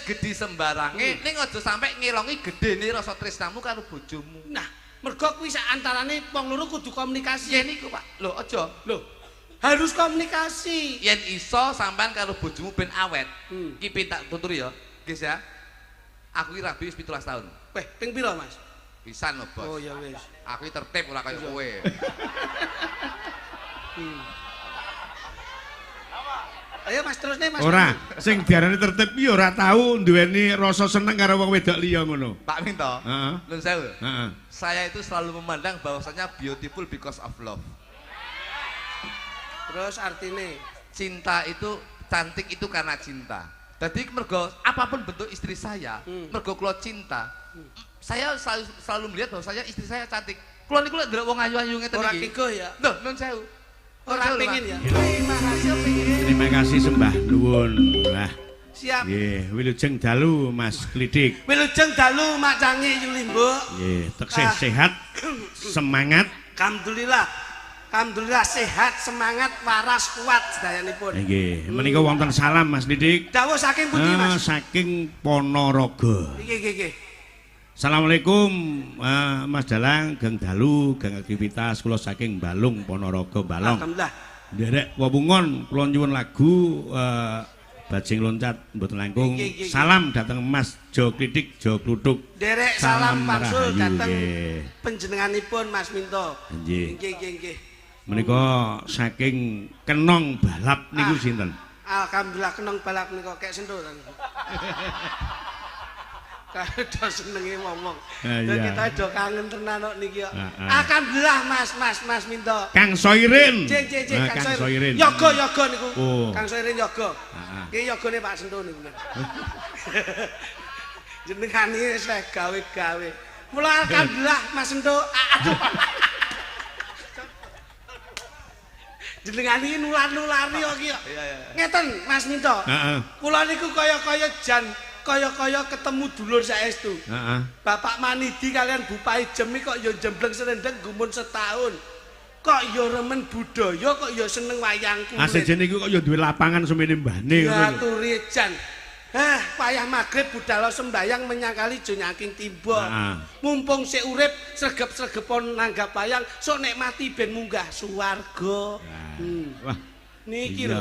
Wis gedhi sembarange ning aja sampe ngelongi gedene rasa tresnamu karo bojomu. Nah, mergo kuwi sak antarane wong loro kudu komunikasi. Yen niku, Pak. Lho, aja. Lho, harus komunikasi. Yen iso sampean karo bojomu ben awet. Iki pin tak tuturi ya. Guys ya. Aku iki rabi wis 17 tahun. Weh, ping pira, Mas? Pisan lho, Bos. Oh ya wis. Aku iki tertib ora kaya kowe. Ayo Mas terusne Mas. Ora, sing diarani tertib iki ora tau duweni rasa seneng karo wong wedok liya ngono. Pak Minto. Heeh. Nun sewu. Heeh. Saya itu selalu memandang bahwasanya beautiful because of love. Terus artine cinta itu cantik itu karena cinta. Jadi mergo apapun bentuk istri saya, mergo kula cinta. Saya selalu melihat bahwa saya istri saya cantik. Kula niku lek ndelok wong ayu-ayu ngeten iki. Ora kego ya. Lho, nun sewu. Ora pengin ya. Terima kasih pengin. Terima kasih sembah nuwun. Wah. Siap. Nggih, wilujeng dalu Mas Klidik. Wilujeng dalu Mak Cangi Yulimbuk. Nggih, teksih sehat, semangat. Alhamdulillah. Alhamdulillah sehat, semangat, waras, kuat sedayanipun. Nggih, menika wonten salam Mas Klidik. Dawuh saking pundi Mas? Saking Ponorogo. Nggih, nggih, nggih. Assalamualaikum Mas Dalang, geng dalu, geng aktivitas kula saking Balung Ponorogo Balong. Alhamdulillah. Nderek wewungon kula nyuwun lagu Bajing Loncat mboten langkung. Salam dhateng Mas Jo Klidik Jo Kluthuk. Nderek salam pangsul dhateng panjenenganipun Mas Minto. Nggih. Nggih, nggih, nggih. Menika saking Kenong Balap niku sinten? Alhamdulillah Kenong Balap nika kek sentuh. Kae do senenge wong-wong. Lha kita do kangen tenan kok niki kok. Alhamdulillah Mas, Mas, Mas Minto. Kang Soirin. Cing, cing, Kang Soirin. Yoga, yoga niku. Kang Soirin yoga. Iki yogane Pak Sentuh niku. Jenengan iki wis gawe-gawe. Mula alhamdulillah Mas Sentuh. Aduh. Jenengan iki nular-nulari kok iki. Ngeten Mas Minto. Heeh. Kula niku kaya-kaya jan kaya-kaya ketemu dulur saestu. Heeh. Bapak Manidi kalian Bu Paijem kok ya jembleng serendeng gumun setahun. Kok ya remen budaya, kok ya seneng wayang kulit. Asejene iku kok ya duwe lapangan semene mbahne ngono lho. Aturi jan. Hah, payah magrib budal sembayang menyangkali jo nyaking timba. Mumpung sik urip sregep-sregepon nanggap wayang, sok nek mati ben munggah suwarga. Wah. Niki lho.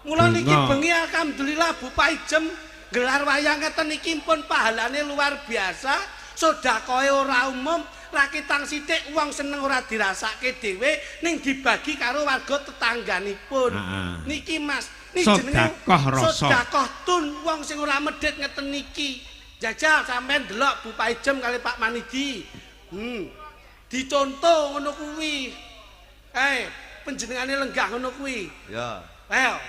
Mula niki bengi alhamdulillah Bu Paijem gelar wayang ngeten iki pun pahalane luar biasa, sedekahe ora umum, rakitang sithik wong seneng ora dirasake dhewe ning dibagi karo warga tetangganipun. Niki Mas, niki jenenge sedekah rasa. Sedekah tun wong sing ora medhit ngeten niki. Jajal sampean delok Bu Paijem kali Pak Manidi. Dicontoh ngono kuwi. Panjenengane lenggah ngono kuwi. Ya. Ayo.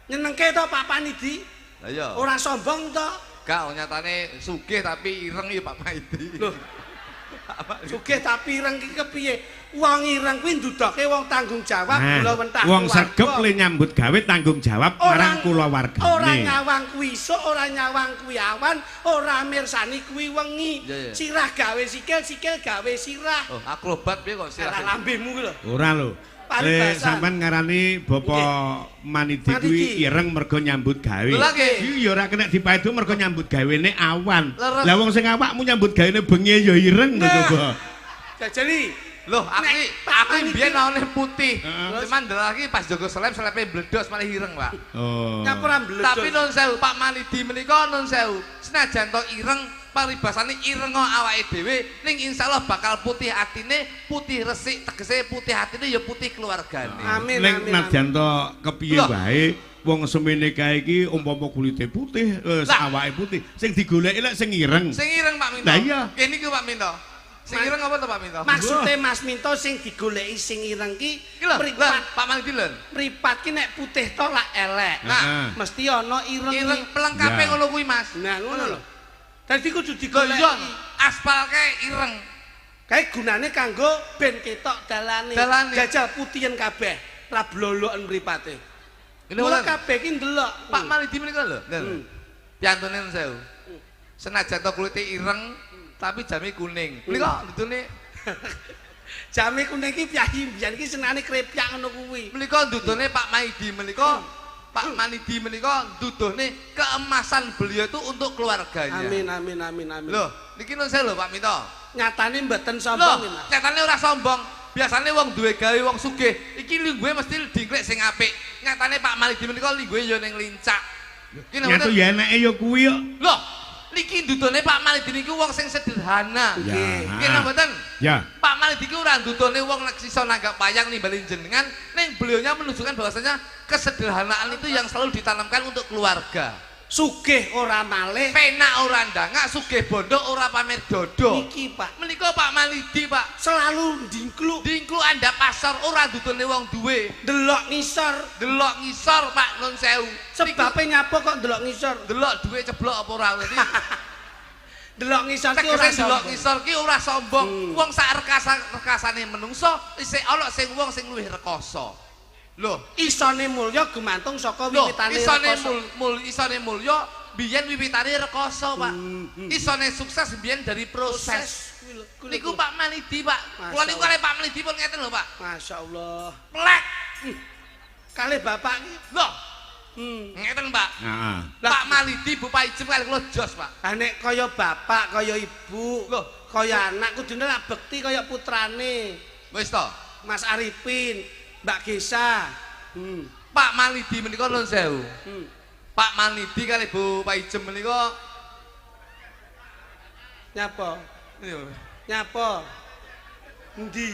Nyenengke to Pak Manidi? Lah iya. Ora sombong to? Gak, nyatane sugih tapi ireng ya Pak Maidi. Loh. Sugih tapi ireng iki kepiye? Wong ireng kuwi ndudoke wong tanggung jawab kula wentah. Wong sregep le nyambut gawe tanggung jawab marang kulawargane. Ora nyawang kuwi isuk, ora nyawang kuwi awan, ora mirsani kuwi wengi. Sirah gawe sikil, sikil gawe sirah. Oh, akrobat piye kok sirah? Lambemu kuwi lho. Ora lho. Lek sampean ngarani Bapak Manidi kuwi ireng mergo nyambut gawe. Iki ya ora kena dipaedu mergo nyambut gawene awan. Lah wong sing awakmu nyambut gawene bengi ya ireng to coba. Jajali. Loh, aku mbiyen lawane putih. Cuman ndelok iki pas jaga seleb selepe mbledos malah ireng, Pak. Oh. Nyapura mbledos. Tapi nun sewu Pak Manidi menika nun sewu. Senajan to ireng paribasane ireng awake dhewe ning insyaallah bakal putih atine, putih resik, tegese putih atine ya putih keluargane. Amin. Ning nadyan to kepiye wae wong semene kae iki umpama kulite putih, awake putih, sing digoleki lek sing ireng. Sing ireng Pak Minto. Lah iya. Kene iki Pak Minto. Sing ireng apa to Pak Minto? Maksude Mas Minto sing digoleki sing ireng ki mripat Pak Manidi lho. Mripat ki nek putih to lak elek. Nah, mesti ana ireng. Ireng pelengkape ngono kuwi Mas. Nah, ngono lho. Dadi kudu digoleki. Aspal kae ireng. Kae gunane kanggo ben ketok dalane. Jajal putihen kabeh, ra bloloken mripate. Mula kabeh ki ndelok. Pak Manidi menika lho. Piantune sewu. Senajan to kulite ireng tapi jame kuning. Menika ndudune jame kuning iki piyayi mbiyen iki senengane krepyak ngono kuwi. Menika ndudune Pak Maidi menika Pak Manidi menika nduduhne keemasan beliau itu untuk keluarganya. Amin amin amin amin. Loh, niki nun sewu lho Pak Minto. Nyatane mboten sombong iki, Mas. Nyatane ora sombong. Biasane wong duwe gawe wong sugih, iki lungguhe mesti dingklek sing apik. Nyatane Pak Manidi menika lungguhe ya ning lincak. Iki nyatu ya enake ya kuwi kok. Loh, niki ndudone Pak Manidi niku wong sing sederhana. Nggih. Nggih napa mboten? Ya. Pak Manidi ki ora ndudone wong nek iso nanggap wayang nimbali jenengan, ning beliaunya menunjukkan bahwasanya kesederhanaan itu yang selalu ditanamkan untuk keluarga. Sugih ora malih, penak ora ndangak, sugih bondo ora pamer dodo. Niki Pak. Menika Pak Manidi Pak selalu ndingkluk. Ndingkluk andhap pasar ora ndudone wong duwe. Delok ngisor, delok ngisor Pak nun sewu. Sebabe nyapa kok delok ngisor? Delok duwe ceblok apa ora ngerti. Delok ngisor ki ora delok ngisor ki ora sombong. Wong sak rekasane menungso isih ana sing wong sing luwih rekoso. Loh, isone mulya gumantung saka wiwitane rekoso. Isone mulya biyen wiwitane rekoso, Pak. Isone sukses biyen dari proses. Niku Pak Manidi, Pak. Kula niku kalih Pak Manidi pun ngeten lho, Pak. Masyaallah. Plek. Kalih bapak iki. Loh. Ngeten, Pak. Heeh. Pak Manidi Bu Paijem kalih kula jos, Pak. Lah nek kaya bapak, kaya ibu, loh, kaya anak kudune lak bekti kaya putrane. Wis to. Mas Arifin, Mbak Gesa. Pak Manidi menika nuwun sewu. Pak Manidi kalih Bu Paijem menika nyapa? Nyapa? Endi?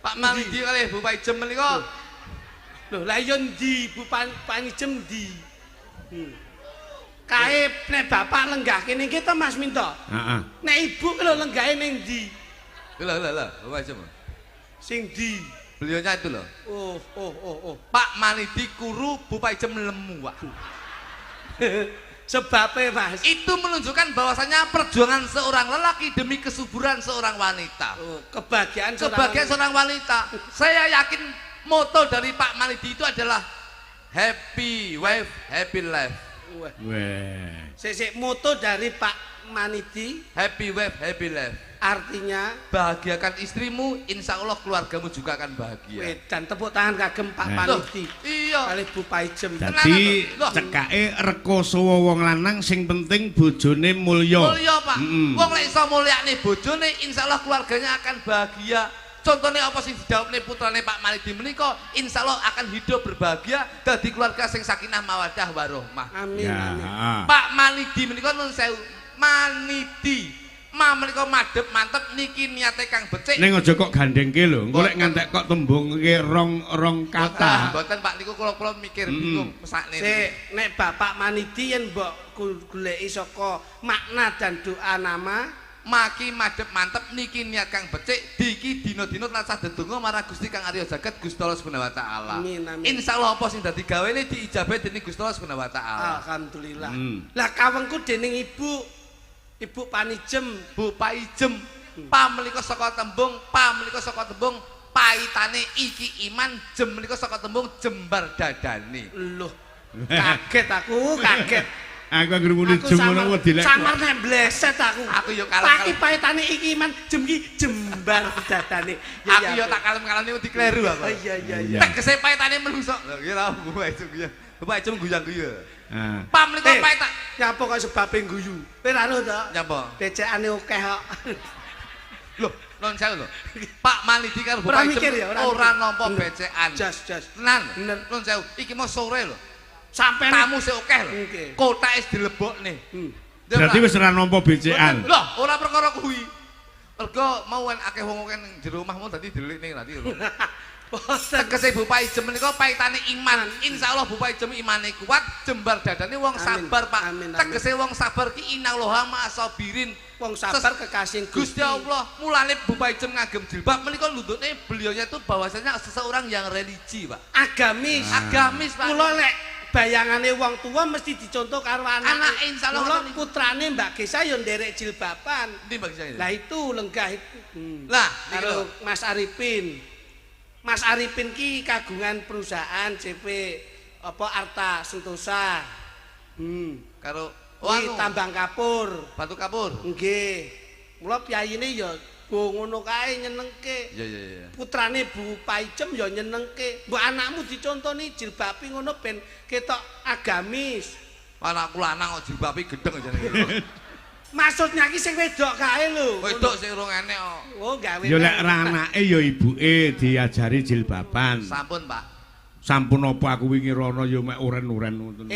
Pak Manidi kalih Bu Paijem menika. Lho, lah iya endi Bu Paijem endi? Kae nek bapak lenggah kene iki to Mas Minto? Heeh. Nek ibu ki lho lenggahe ning endi? Lho lho lho, Bu Paijem. Sing ndi? Beliaunya itu loh. Oh, oh, oh, oh. Pak Manidi kuru, Bu Paijem lemu, Pak. Sebabnya, Mas. Itu menunjukkan bahwasanya perjuangan seorang lelaki demi kesuburan seorang wanita. Oh, kebahagiaan seorang wanita. Saya yakin moto dari Pak Manidi itu adalah happy wife, happy life. Weh. Sik moto dari Pak Manidi happy wife, happy life. Artinya bahagiakan istrimu, insya Allah keluargamu juga akan bahagia. Dan tepuk tangan kagem Pak Manidi. Iya. Kalih Bu Paijem. Dadi cekake rekoso wong lanang sing penting bojone mulya. Mulya, Pak. Wong lek iso mulyakne bojone, insya Allah keluarganya akan bahagia. Contohnya apa sing didhawuhne putrane Pak Manidi menika, insya Allah akan hidup berbahagia dadi keluarga sing sakinah mawaddah warahmah. Amin, ya. Amin. Pak Manidi menika nuwun sewu, Manidi. Ma menika madhep mantep niki niate kang becik. Ning aja kok gandengke lho, engko lek ngantek kok tembungke rong kata. Mboten Pak niku kula-kula mikir bingung mesakne. Sik, nek Bapak Manidi yen mbok goleki saka makna dan doa nama maki madhep mantep niki niat kang becik diki dina-dina tansah dedonga marang Gusti Kang Arya Jagat Gusti Allah Subhanahu wa taala. Amin amin. Insyaallah apa sing dadi gawene diijabahi dening Gusti Allah Subhanahu wa taala. Alhamdulillah. Lah kawengku dening Ibu Ibu Panijem, Bu Paijem, pa menika saka tembung, pa menika saka tembung paitane iki iman, jem menika saka tembung jembar dadane. Loh, kaget aku, kaget. Aku anggere muni jem ngono wedi lek. Samar nek bleset aku. Aku yo kalem. Paki paitane iki iman, jem ki jembar dadane. Aku yo tak kalem-kalem wedi kleru aku. Oh iya iya iya. Tegese paitane menungso. Lho iki lho Bu Paijem ya. Bu Paijem guyang-guyu. Heeh. Pa menika paita. Nyapa kok sebabe guyu? Kowe ra ro to? Nyapa? Becekane akeh kok. Loh, non sewu lho. Pak Manidi karo Bu Paijem ora nampa becekan. Jos, jos. Tenan. Non sewu, iki mau sore lho. Sampai tamu sik akeh lho. Kotake wis dilebokne. Berarti wis ora nampa becekan. Loh, ora perkara kuwi. Mergo mau akeh wong akeh ning jero omahmu dadi delikne nanti lho. Tegese Bu Paijem menika paitane iman. Insyaallah Bu Paijem imane kuat, jembar dadane wong sabar, Pak. Tegese wong sabar ki innallaha ma'asabirin. Wong sabar kekasih Gusti Allah. Mulane Bu Paijem ngagem jilbab menika lundukne beliaunya itu bahwasanya seseorang yang religi, Pak. Agamis. Agamis, Pak. Mula lek bayangane wong tua mesti dicontoh karo anak. Anak insyaallah mula putrane Mbak Gesa ya nderek jilbaban. Endi Mbak Gesa? Lah itu lenggah itu. Lah karo Mas Arifin. Mas Arifin ki kagungan perusahaan CP apa Arta Sentosa. Karo tambang kapur, batu kapur. Nggih. Mula piyayine ya Go ngono kae nyenengke. Iya iya iya. Putrane Bu Paijem ya nyenengke. Mbok anakmu dicontoni jilbabi ngono ben ketok agamis. Anakku lanang kok jilbabi gendeng jenenge. Maksudnya ki sing wedok kae lho. Wedok sing urung enek kok. Oh, gawe. Ya lek ra anake ya ibuke diajari jilbaban. Sampun, Pak. Sampun apa aku wingi rono ya mek uren-uren ngoten.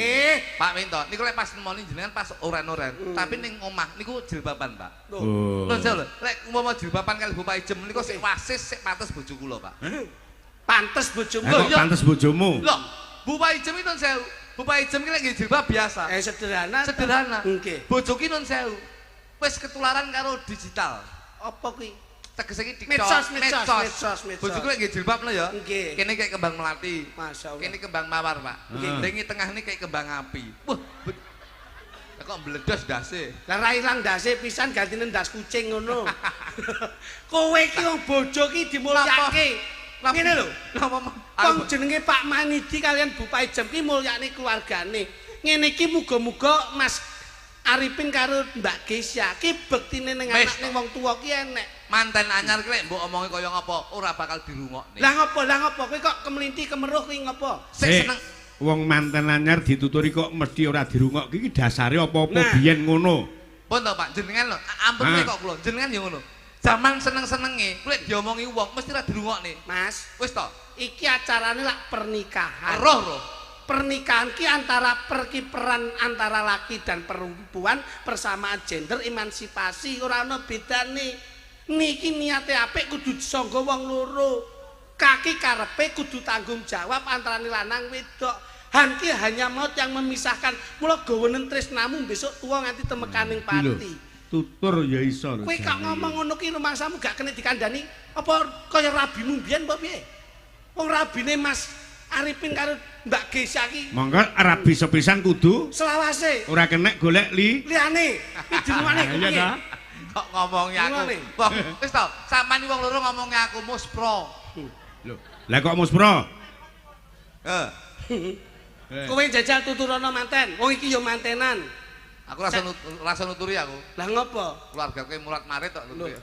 Pak Minto, niku lek pas nemoni jenengan pas uren-uren, tapi ning omah niku jilbaban, Pak. Oh. Lho, lho, lek umpama jilbaban kali Bu Paijem niku sik wasis sik pantes bojo kula, Pak. Pantes bojomu. Kok pantes bojomu? Lho, Bu Paijem itu sewu. Bu Paijem ki lek nggih jilbab biasa. Sederhana. Sederhana. Nggih. Bojo ki nun sewu. Wis ketularan karo digital. Apa kuwi? Tegese iki TikTok, medsos. Bojoku lek nggih jilbab lho ya. Nggih. Kene kayak kembang melati. Masyaallah. Kene kembang mawar, Pak. Nggih. Ning tengah ini kayak kembang api. Wah, kok mbledos ndase. Lah ra ilang ndase pisan gantine ndas kucing ngono. Kowe iki wong bojo ki dimulyake. Ngene lho. Wong jenenge Pak Manidi kalian Bu Paijem ki mulyakne keluargane. Ngene iki muga-muga Mas Arifin karo Mbak Gesya ki bektine ning anak ning wong tuwa ki enek. Manten anyar ki lek mbok omongi kaya ngapa ora bakal dirungokne. Lah ngopo? Lah ngopo kowe kok kemelinti kemeruh kuwi ngopo? Sik seneng wong manten anyar dituturi kok mesti ora dirungokke iki dasare apa-apa biyen ngono. Pun to Pak, jenengan lho, ampun kok kula, jenengan ya ngono. Zaman seneng-senenge lek diomongi wong mesti ora dirungokne. Mas, wis to. Iki acarane lak pernikahan. Roh. Pernikahan ki antara perkiperan antara laki dan perempuan, persamaan gender, emansipasi, ora ana bedane. Niki niate apik kudu disangga wong loro. Kaki karepe kudu tanggung jawab antarane lanang wedok. Han ki hanya maut yang memisahkan. Mula gawenen tresnamu besok tuwa nganti temekaning pati. Tutur ya iso lho. Kowe kok ngomong ngono ki rumangsamu gak kena dikandani apa kaya rabimu mbiyen apa piye? Wong rabine Mas Arifin karo Mbak Gesya ki. Monggo rabi sepisan kudu selawase. Ora kenek golek liyane. Iki dirungokne piye? Kok ngomongi aku. Wong wis to, sampean wong loro ngomongi aku muspro. Lho, lah kok muspro? Heeh. Kowe jajal tuturana manten. Wong iki ya mantenan. Aku rasa nuturi aku. Lah ngopo? Keluarga kowe murat marit tok nuturi.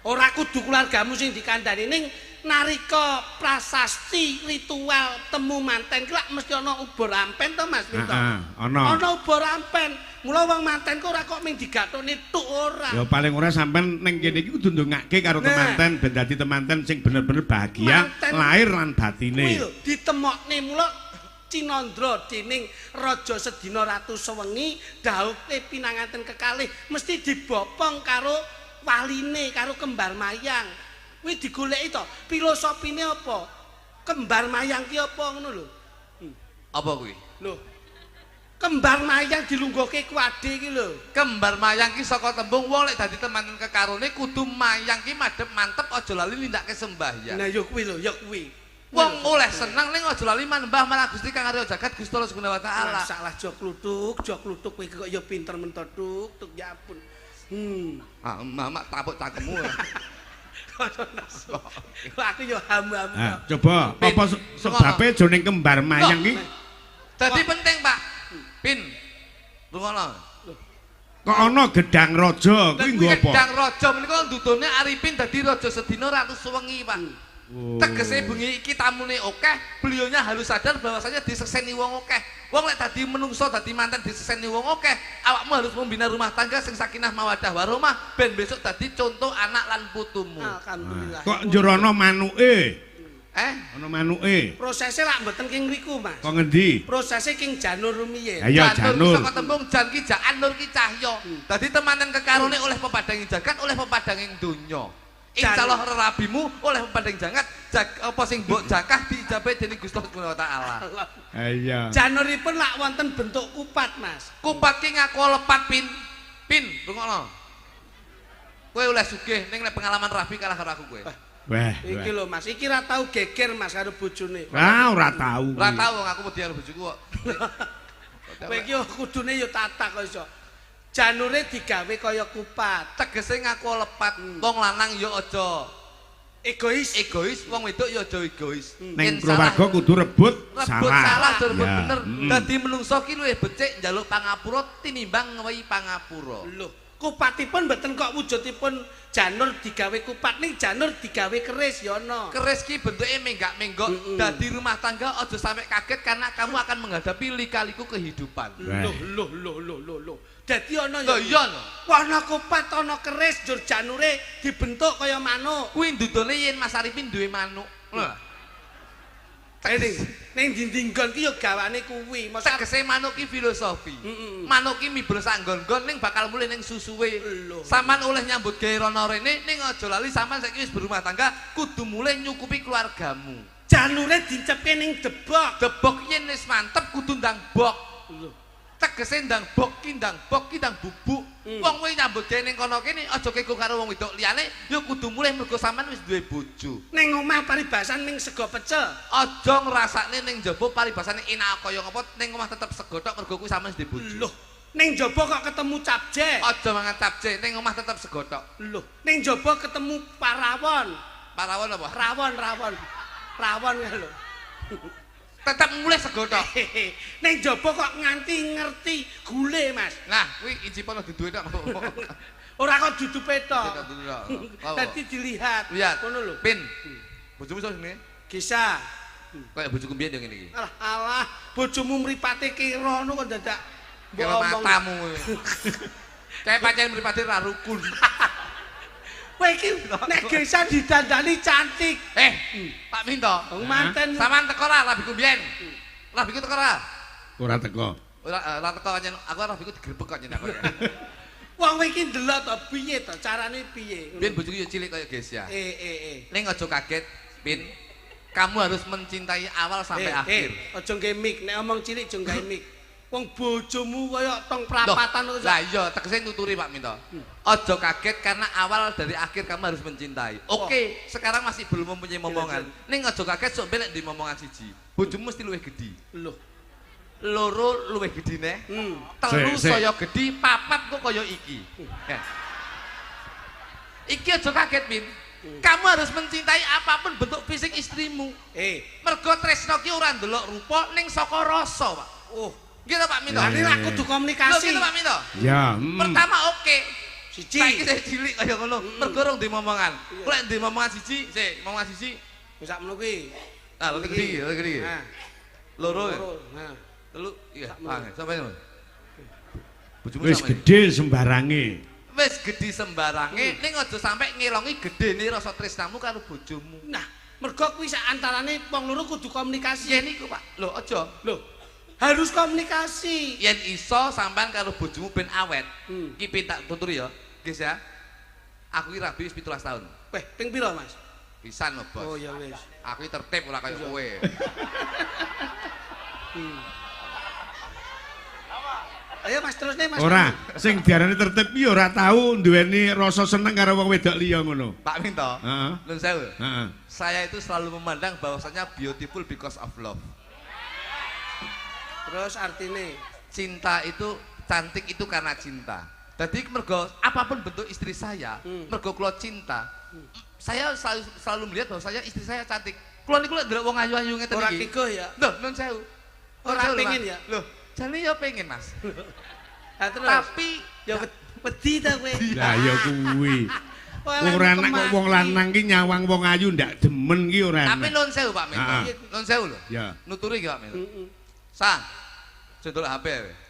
Ora kudu keluargamu sing dikandani ning narika prasasti ritual temu manten ki lak mesti ana ubur ampen to Mas Minto. Heeh, ana. Ana ubur ampen. Mula wong manten ku ora kok ming digathukne tuk ora. Ya paling ora sampean ning kene iki kudu ndongake karo temanten ben dadi temanten sing bener-bener bahagia lahir lan batine. Kuwi lho ditemokne mula Cinandra dening Raja Sedina Ratu Sewengi dhaupe pinanganten kekalih mesti dibopong karo waline karo kembar mayang. Kuwi digoleki to, filosofine apa? Kembar mayang ki apa ngono lho. Apa kuwi? Lho. Kembar mayang dilungguhke kuade iki lho. Kembar mayang ki saka tembung wong lek dadi temanten kekarone kudu mayang ki madhep mantep aja lali nindakake sembahyang. Nah ya kuwi lho, ya kuwi. Wong oleh seneng ning aja lali manembah marang Gusti Kang Arya Jagat Gusti Allah Subhanahu wa taala. Masalah jok kluthuk kowe kok ya pinter mentok tuk ya ampun. Ah, mamak tapuk cangkemmu. Aku yo hamu-hamu. Coba apa sebabe jroning kembar mayang iki? Dadi penting, Pak. Pin. Rungono. Kok ana gedang raja kuwi nggo apa? Gedang raja menika ndudune Arifin dadi raja sedina Ratu Sewengi, Pak. Tegese bengi iki tamune akeh, beliaunya harus sadar bahwasanya disekseni wong akeh. Wong lek dadi menungso dadi manten disekseni wong akeh, awakmu harus membina rumah tangga sing sakinah mawaddah warahmah ben besok dadi contoh anak lan putumu. Alhamdulillah. Kok njur ana manuke? Ana manuke. Prosese lak mboten king ngriku, Mas. Kok ngendi? Prosese king Janur rumiyin. Ayo Janur. Saka tembung jan ki jaan nur ki cahya. Dadi temanen kekarone oleh pepadanging jagat, oleh pepadanging donya. Insyaallah rerabimu oleh pepadang jagat, apa sing mbok jakah diijabahi dening Gusti Allah Subhanahu wa taala. Iya. Januripun lak wonten bentuk kupat, Mas. Kupat ki ngaku lepat pin. Pin, rungokno. Kowe oleh sugih ning nek pengalaman rabi kalah karo aku kowe. Wah, iki lho Mas, iki ra tau geger Mas karo bojone. Ah, ora tau. Ora tau wong aku wedi karo bojoku kok. Kowe iki kudune ya tatak kok iso. Janure digawe kaya kupat. Tegese ngaku lepat. Wong lanang ya aja egois. Egois, wong wedok ya aja egois. Ning keluarga kudu rebut salah. Rebut salah, rebut bener. Dadi menungso ki luwih becik njaluk pangapura tinimbang ngewehi pangapura. Lho, Kupatipun mboten kok wujudipun janur digawe kupat ning janur digawe keris ya ana. Keris ki bentuke menggak-menggok. Dadi rumah tangga aja sampai kaget karena kamu akan menghadapi lika-liku kehidupan. Loh loh loh loh loh loh. Dadi ana ya. Lho iya lho. Ana kupat ana keris njur janure dibentuk kaya manuk. Kuwi ndudone yen Mas Arifin duwe manuk. Lho. Ning dinding nggon ki ya gawane kuwi. Masa tegese manuk ki filosofi. Manuk ki miber sak nggon-nggon ning bakal mulih ning susuwe. Sampeyan oleh nyambut gawe rono rene ning aja lali sampeyan saiki wis berumah tangga kudu mulih nyukupi keluargamu. Janure dincepke ning debok. Debok yen wis mantep kudu ndang bok. Tegese ndang bok ki ndang bok ki ndang bubuk. Wong kowe nyambut gawe ning kono kene aja kego karo wong wedok liyane ya kudu mulih mergo sampean wis duwe bojo. Ning omah paribasan ning sego pecel. Aja ngrasakne ning jaba paribasane enak kaya ngapa ning omah tetep sego tok mergo kuwi sampean wis duwe bojo. Loh, ning jaba kok ketemu capje. Aja mangan capje, ning omah tetep sego tok. Loh, ning jaba ketemu parawon. Parawon apa? Rawon, rawon. Rawon lho. Tetep mulih sego tok. Ning jaba kok nganti ngerti gule, Mas. Nah, kuwi icipono duduhe tok. Ora kok dudupe tok. Dadi dilihat. Ngono lho. Pin. Bojomu sapa jenenge? Gisa. Kayak bojoku mbiyen yo ngene iki. Alah, alah, bojomu mripate kira ngono kok dadak mbok omong matamu. Kayak pancen mripate ra rukun. Kowe iki nek Gesa didandani cantik. Pak Minto. Wong manten. Sampeyan teko ra rabiku mbiyen? Rabiku teko ra? Ora teko. Ora teko pancen aku rabiku digrebek kok nyen aku. Wong kowe iki ndelok to piye to carane piye? Biyen bojoku yo cilik kaya Gesa. Ning aja kaget, Pin. Kamu harus mencintai awal sampai akhir. Aja nggae mic, nek omong cilik aja nggae mic. Wong bojomu kaya tong prapatan kok. Lah iya, tegese nuturi Pak Minto. Aja kaget karena awal dari akhir kamu harus mencintai. Oke, sekarang masih belum mempunyai momongan. Ning aja kaget sok ben nek di momongan siji. Bojomu mesti luwih gedhi. Loh. Loro luwih gedhi neh. Telu saya gedhi, papat kok kaya iki. Iki aja kaget, Pin. Kamu harus mencintai apapun bentuk fisik istrimu. Mergo tresno ki ora ndelok rupa ning saka rasa, Pak. Oh. Gitu Pak Minto. Lah ini aku kudu komunikasi. Lho gitu Pak Minto. Ya. Pertama oke. Siji. Saiki saya cilik kaya ngono. Mergo rong duwe momongan. Lek duwe momongan siji, sik, momongan siji. Wis sakmono kuwi. Ah, lho gede, lho gede. Nah. Loro. Nah. Telu, iya. Ah, sampe. Bojomu wis gedhe sembarange. Wis gedhe sembarange, ning aja sampe ngelongi gedene rasa tresnamu karo bojomu. Nah, mergo kuwi sak antarane wong loro kudu komunikasi. Yen iku, Pak. Lho aja. Lho. Harus komunikasi. Yen iso sampean karo bojomu ben awet. Iki pin tak tuturi ya. Guys ya. Aku iki rabi wis 17 tahun. Weh, ping pira, Mas? Pisan lho, Bos. Oh ya wis. Aku iki tertib ora kaya kowe. Ayo Mas terusne Mas. Ora, sing diarani tertib iki ora tau duweni rasa seneng karo wong wedok liya ngono. Pak Minto. Heeh. Nun sewu. Heeh. Saya itu selalu memandang bahwasanya beautiful because of love. Terus artine cinta itu cantik itu karena cinta. Jadi mergo apapun bentuk istri saya, mergo kula cinta. Saya selalu melihat bahwa saya istri saya cantik. Kula niku lek ndelok wong ayu-ayu ngeten iki. Ora kego ya. Lho, nun sewu. Ora pengen ya? Lho, jane ya pengen, Mas. Lah terus. Tapi ya wedi ta kowe. Lah ya kuwi. Ora enak kok wong lanang ki nyawang wong ayu ndak demen ki ora enak. Tapi nun sewu Pak Minto. Nun sewu lho. Ya. Nuturi iki Pak Minto. Sang. Contoh HP.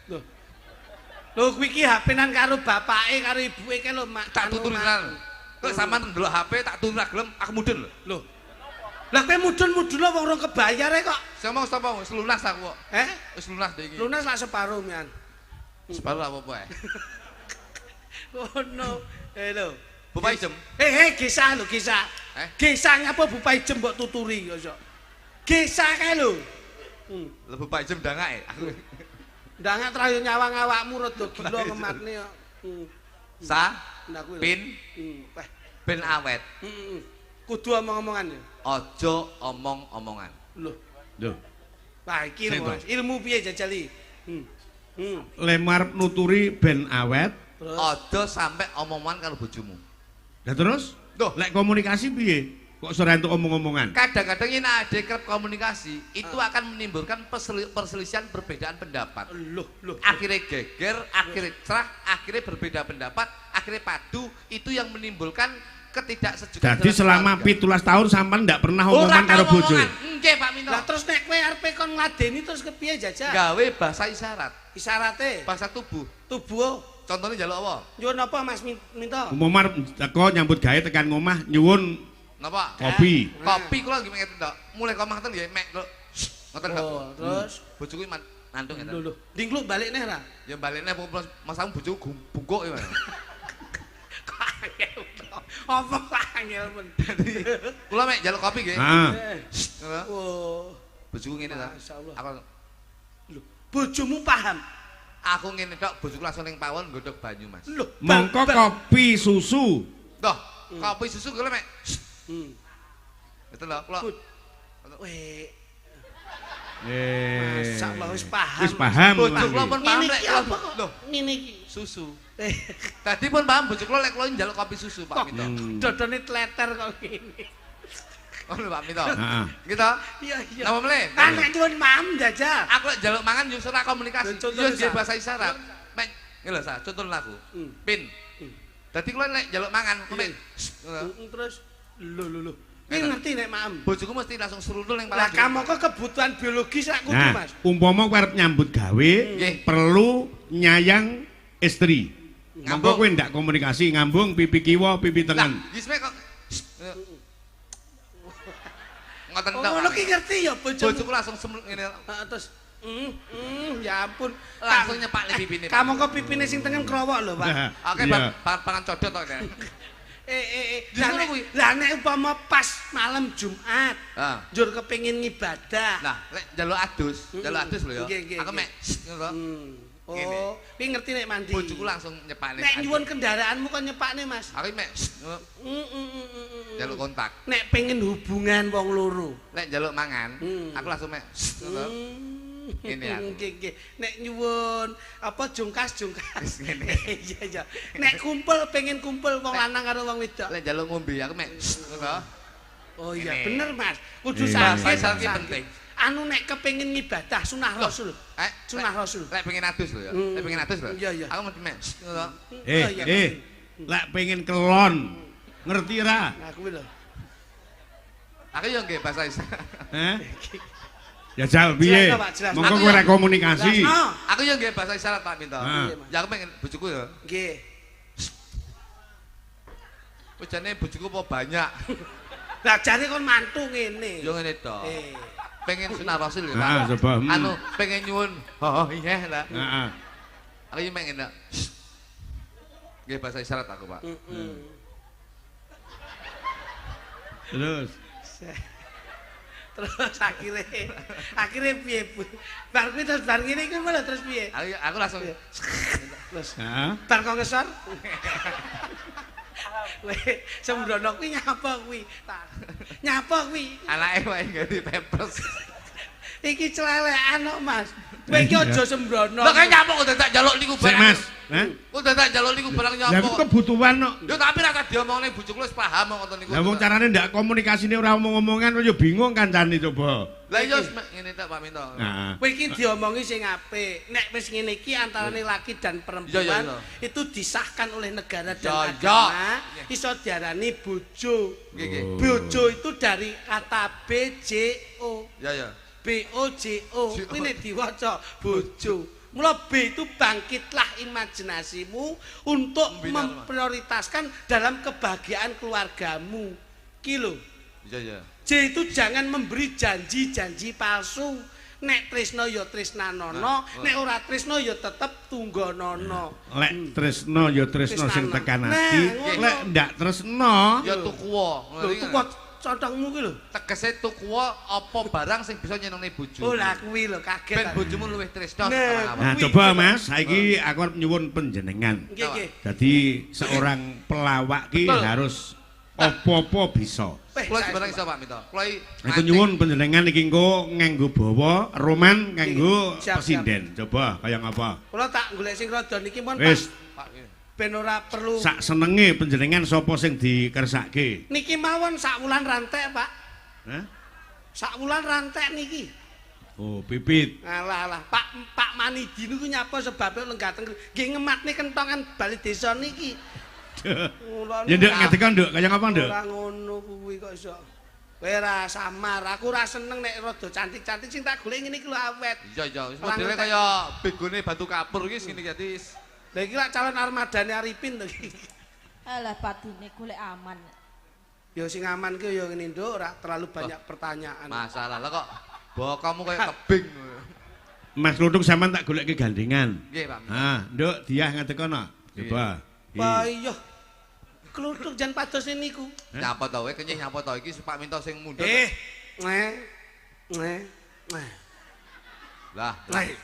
Lho. Lho kuwi iki HP-nan karo bapake karo ibuke kae lho Mak. Tak tuturi tenan. Kok sampean ndelok HP tak tuturi ra gelem aku mudun lho. Lho. Lah kowe mudun-mudun lho wong rong kebayare kok. Sing ngomong sapa wis lunas aku kok. Eh? Wis lunas ndek iki. Lunas lak separo mian. Separo lak apa-apa ae. Ngono. Lho. Bapak Ijem. Gesa lho, Gesa. Gesa ngapa Bapak Ijem mbok tuturi kok iso. Gesa kae lho. Lho Bapak Ijem ndangake aku. Ndangak terayo nyawang awakmu rada gila kematne kok. Sa pin ben awet. Kudu omong-omongan ya. Aja omong-omongan. Lho. Lho. Wah iki ilmu piye jajali? Lemar nuturi ben awet. Aja sampe omong-omongan karo bojomu. Lah terus? Loh, lek komunikasi piye? Kok ora entuk omong-omongan? Kadang-kadang yen ade kerep komunikasi, itu akan menimbulkan perselisihan perbedaan pendapat. Loh, loh. Akhirnya geger, akhirnya cerah, akhirnya berbeda pendapat, akhirnya padu, itu yang menimbulkan ketidaksejukan. Jadi selama 17 tahun sampean ndak pernah omongan karo bojo. Nggih, Pak Minto. Lah terus nek kowe arepe kon ngladeni terus kepiye jajal? Gawe bahasa isyarat. Isyarate? Bahasa tubuh. Tubuh. Contohnya njaluk apa? Nyuwun apa Mas Minto? Umpama teko nyambut gawe tekan ngomah nyuwun napa? Kopi. Kopi kula nggih ngeten tok. Mulai komah ngoten nggih mek kok. Ngoten tok. Oh, terus bojoku mantuk ngeten. Lho lho, dingkluk balik neh ra? Ya balik neh Mas aku bojoku bungkuk ya. Kok angel to. Apa kok angel men. Kula mek njaluk kopi nggih. Heeh. Oh. Bojoku ngene ta. Masyaallah. Aku lho, bojomu paham. Aku ngene tok, bojoku langsung ning pawon nggodhog banyu, Mas. Lho, mongko kopi susu. Toh, kopi susu kula mek. Betul lho, kula. Weh. Masyaallah wis paham. Wis paham. Bojo kula pun paham lek lho, ngene iki susu. Tadi pun paham bojo kula lek kula njaluk kopi susu, Pak Minto. Dodone tleter kok ngene. Ngono Pak Minto. Heeh. Gitu. Iya, iya. Napa mleh? Kan nek nyuwun maem jajal. Aku lek njaluk mangan yo ora komunikasi. Yo nggih bahasa isyarat. Mek ngene lho, Sa, contoh aku. Pin. Dadi kula lek njaluk mangan, mek terus lho lho lho. Kowe ngerti nek maem. Bojoku mesti langsung serundul ning pala. Lah kamangka kebutuhan biologis sak kudu, Mas. Umpama kowe arep nyambut gawe, perlu nyayang istri. Mongko kowe ndak komunikasi ngambung pipi kiwa, pipi tengen. Lah, wis mek kok ngoten tok. Ngono ki ngerti ya bojomu. Bojoku langsung ngene. Heeh, terus ya ampun, langsung nyepakne pipine. Kamangka pipine sing tengen krowok lho, Pak. Oke, pangan codot tok kene. Lah nek umpama pas malam Jumat, njur kepengin ngibadah. Lah, lek njaluk adus, njaluk adus lho ya. Aku mek ngono. Oh, kuwi ngerti nek mandi. Bojoku langsung nyepakne. Nek nyuwun kendaraanmu kon nyepakne, Mas. Aku mek njaluk kontak. Nek pengen hubungan wong loro. Nek njaluk mangan, aku langsung mek ngono. Ngene aku. Nggih, nggih. Nek nyuwun apa jungkas-jungkas. Ngene. Iya, iya. Nek kumpul pengen kumpul wong lanang karo wong wedok. Lek njaluk ngombe aku mek ngono. Oh iya, bener Mas. Kudu sakit penting. Anu nek kepengin ngibadah sunah Rasul. Sunah Rasul. Lek pengen adus lho ya. Lek pengen adus lho. Aku mesti mek ngono. Lek pengen kelon. Ngerti ra? Nah kuwi lho. Aku yo nggih bahasa isyarat. Heh. Ya jal piye? Mongko kowe ora komunikasi. Aku yo nggih bahasa isyarat Pak Minto. Ya aku pengen bojoku ya. Nggih. Ujane bojoku apa banyak. Lah jare kon mantu ngene. Yo ngene to. Pengen sunah Rasul ya, Pak. Coba. Anu pengen nyuwun. Oh iya lah. Heeh. Aku iki pengen ndak. Nggih bahasa isyarat aku, Pak. Terus. Terus akhirnya piye Bu? Bar kuwi terus bar ngene iki malah terus piye? Aku langsung terus. Heeh. Bar kok ngesor. Weh, sembrono kuwi nyapa kuwi? Nyapa kuwi? Anake wae ganti pampers. Iki celelekan kok, Mas. Kowe iki aja sembrono. Lah kaya nyapa kok dadak njaluk niku barang. Mas, heh? Kok dadak njaluk niku barang nyapa? Lah iku kebutuhan kok. Yo tapi ra diomongne bojoku wis paham kok ngoten niku. Lah wong carane ndak komunikasine ora omong-omongan yo bingung kancane coba. Lah iya ngene tok Pak Minto. Heeh. Kowe iki diomongi sing apik. Nek wis ngene iki antarane laki dan perempuan itu disahkan oleh negara dan agama, iso diarani bojo. Nggih, nggih. Bojo itu dari kata B J O. Ya ya. B O J O. Kuwi nek diwaca bojo. Mula B itu bangkitlah imajinasimu untuk memprioritaskan dalam kebahagiaan keluargamu. Ki lho. Iya iya. J itu jangan memberi janji-janji palsu. Nek tresno ya tresnanono, nek ora tresno ya tetep tunggonono. Lek tresno ya tresno sing tekan ati, lek ndak tresno ya tukuwa. Lho tuku contongmu kuwi lho. Tegese tukuwa apa barang sing bisa nyenengne bojo. Oh lah kuwi lho kaget. Ben bojomu luwih tresno. Nah coba Mas, saiki aku arep nyuwun panjenengan. Nggih nggih. Dadi seorang pelawak ki harus apa-apa bisa. Kula sebarang iso Pak Minto. Kula aku nyuwun panjenengan iki engko nganggo bawa roman nganggo pesinden. Coba kaya ngapa? Kula tak golek sing rada niki mon Pak. Wis. Pak. Ben ora perlu sak senenge panjenengan sapa sing dikersake? Niki mawon sak wulan rantek, Pak. Hah? Sak wulan rantek niki. Oh, pipit. Alah alah, Pak Manidi niku nyapa sebabe lenggah teng nggih ngematne kentongan bali desa niki. Ya nduk ngadeka nduk, kaya ngapa nduk? Ora ngono kuwi kok iso. Kowe ora samar, aku ora seneng nek rada cantik-cantik sing tak golek ngene iki lho awet. Iya iya, wis modele kaya begone batu kapur iki sing dadi. Lha iki lak calon armadane Arifin to iki. Alah patine golek aman. Ya sing aman ki ya ngene nduk, ora terlalu banyak pertanyaan. Masalah lah kok bokomu kaya kebing. Mas Kluthuk sampean tak golekke gandengan. Nggih, Pak. Ha, nduk Diah ngadeka. Coba. Wah iya. Kluthuk jan pados niku. Nyapa to kowe kenyih nyapa to iki Pak Minto sing mundhut. Eh. Eh. Eh. Lah. Eh.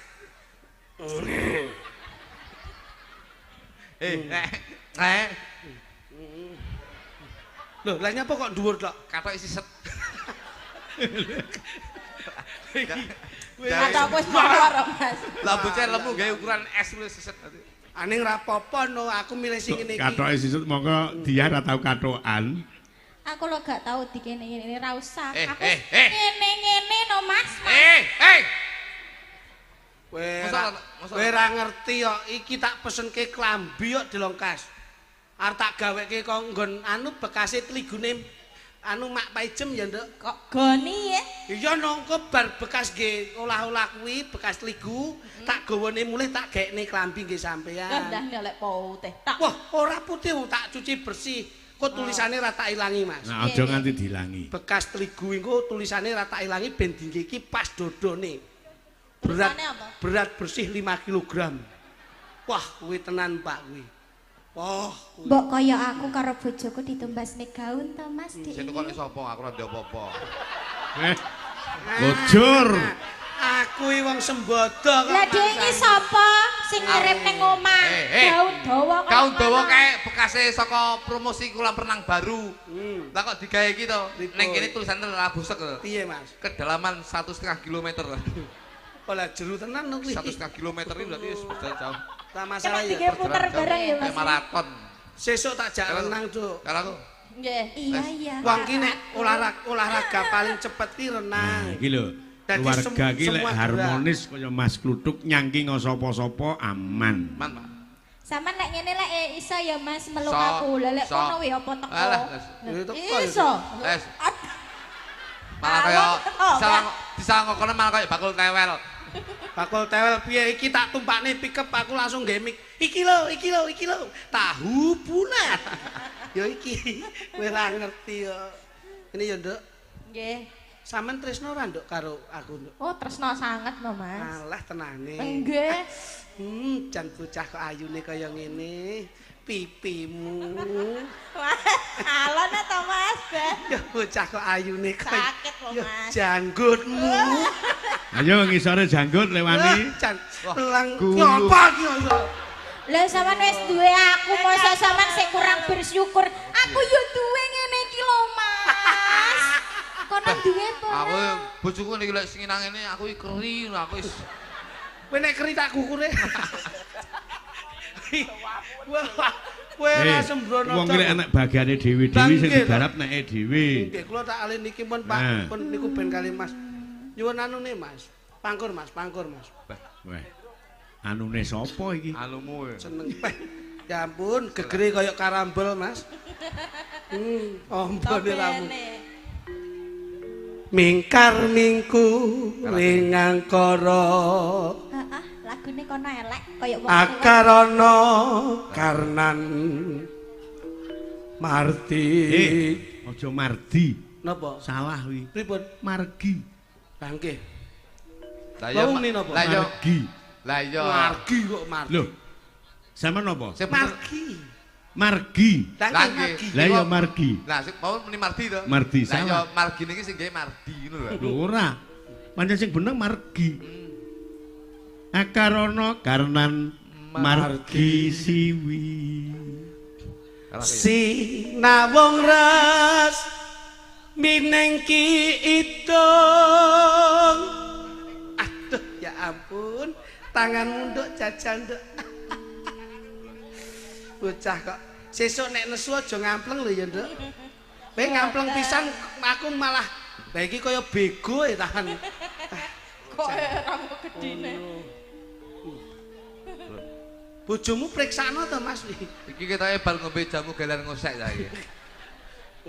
Loh, lah nyapa kok dhuwur tok? Katok isi set. Katok wis mawar, Mas. Lah bocah lemu gawe ukuran S wis seset. Aning ra apa-apa no, aku milih sing ngene iki. Katoke sisut mongko dia ra tau katokan. Aku lho gak tau dikene ngene ra usah. Aku ngene-ngene no Mas. Kowe ra ngerti kok iki tak pesenke klambi kok dilongkas. Arep tak gaweke kok nggon anu bekase tligune anu Mak Paijem ya Nduk. Kok goni ya? Iya nongko bar bekas nggih olah-olah kuwi bekas tligu tak gawane mulih tak gaekne klambi nggih sampean. Lah ndak lek putih tak. Wah, ora putih wong tak cuci bersih. Kok tulisane ra tak ilangi, Mas. Nah, aja nganti diilangi. Bekas tligu engko tulisane ra tak ilangi ben dingge iki pas dodone. Berat, berat bersih 5 kg. Wah, kuwi tenan Pak kuwi. Wah, mbok kaya aku karo bojoku ditumbasne gaun to Mas. Sing tukone sapa? Aku ora ndek apa-apa. Bojor. Aku iki wong sembodo kok. Lah dhek iki sapa sing ngirim ning omah? Gaun dawa kaya gaun dawa kae bekase saka promosi kolam renang baru. Lah kok digawe iki to? Ning kene tulisane labusek to. Piye, Mas? Kedalaman 1,5 kilometer. Lah jeru tenan kuwi. 1,5 kilometer iki berarti wis jauh. Tak masalah ya. Kena puter bareng ya Mas. Maraton. Sesuk tak jak renang, Cuk. Karo aku. Nggih. Iya, iya. Wong ki nek olahraga paling cepet ki renang. Nah, iki lho. Keluarga ki lek harmonis kaya Mas Kluthuk nyangking sapa-sapa aman. Aman, Pak. Sampeyan lek ngene lek iso ya Mas meluk aku. Lah lek kono wae apa teko. Iso. Malah kaya disangokone malah kaya bakul tewel. Bakul tewel piye iki tak tumpakne pickup aku langsung nggae mic. Iki lho, iki lho, iki lho. Tahu bulat. Ya iki kowe ora ngerti yo. Ini ya, Nduk. Nggih. Sampeyan tresno ora, Nduk, karo aku, Nduk? Oh, tresno sanget no, Mas. Alah tenane. Nggih. Jan bocah kok ayune kaya ngene. Pipimu. Alon ta, Mas? Ya bocah kok ayune kaya sakit lho, Mas. Janggutmu. Ayo ngisore janggut lewani. Jan lang nyapa iki kok. Lah sampean wis duwe aku, mosok sampean sik kurang bersyukur. Aku yo duwe ngene iki lho, Mas. Kono duwe apa ora? Aku bojoku niki lek sing nang ngene aku iki keri, aku wis. Kowe nek keri tak kukure. Wah, kowe ora sembrono. Wong iki lek enek bagiane dhewe-dhewe sing digarap neke dhewe. Nggih, kula tak alih niki pun Pak, pun niku ben kali Mas. Nyuwun anune Mas. Pangkur Mas, pangkur Mas. Weh. Anune sapa iki? Anumu. Seneng. Ya ampun, gegere kaya karambol Mas. Ombone ramu. Mingkar mingku ring angkara. Heeh, lagune kono elek kaya wong. Akarana karnan marti. Aja mardi. Napa? Salah kuwi. Pripun? Margi. Lah nggih. Lah iya margi. Lah iya. Margi kok margi. Lho. Sampeyan napa? Margi. Margi. Lah nggih. Lah iya margi. Lah sing mau muni mardi to. Mardi salah. Lah iya margi niki sing gawe mardi ngono lho. Lho ora. Pancen sing bener margi. Akarana karnan margi siwi. Sinawung ras minengki idung. Aduh ya ampun, tanganmu nduk jajal nduk. Bocah kok. Sesuk nek nesu aja ngampleng lho ya, Nduk. Kowe ngampleng pisan aku malah lah iki kaya bego e tahan. Kok rambut gedine. Bojomu priksano to, Mas? Iki ketoke bar ngombe jamu gelar ngosek ta iki.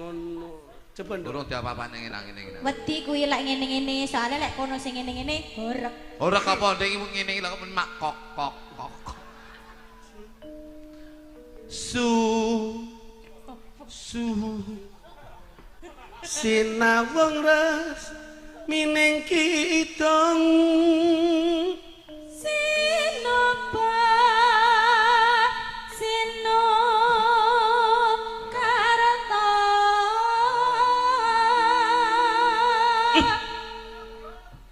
Ngono. Coba nduk. Durung diapa-apane ngene-ngene. Wedi kuwi lek ngene-ngene, soalnya lek kono sing ngene-ngene horek. Horek apa ndek iki ngene iki lho kok mak kok kok kok. Su su sinawung res mining kidung sinoba sino karta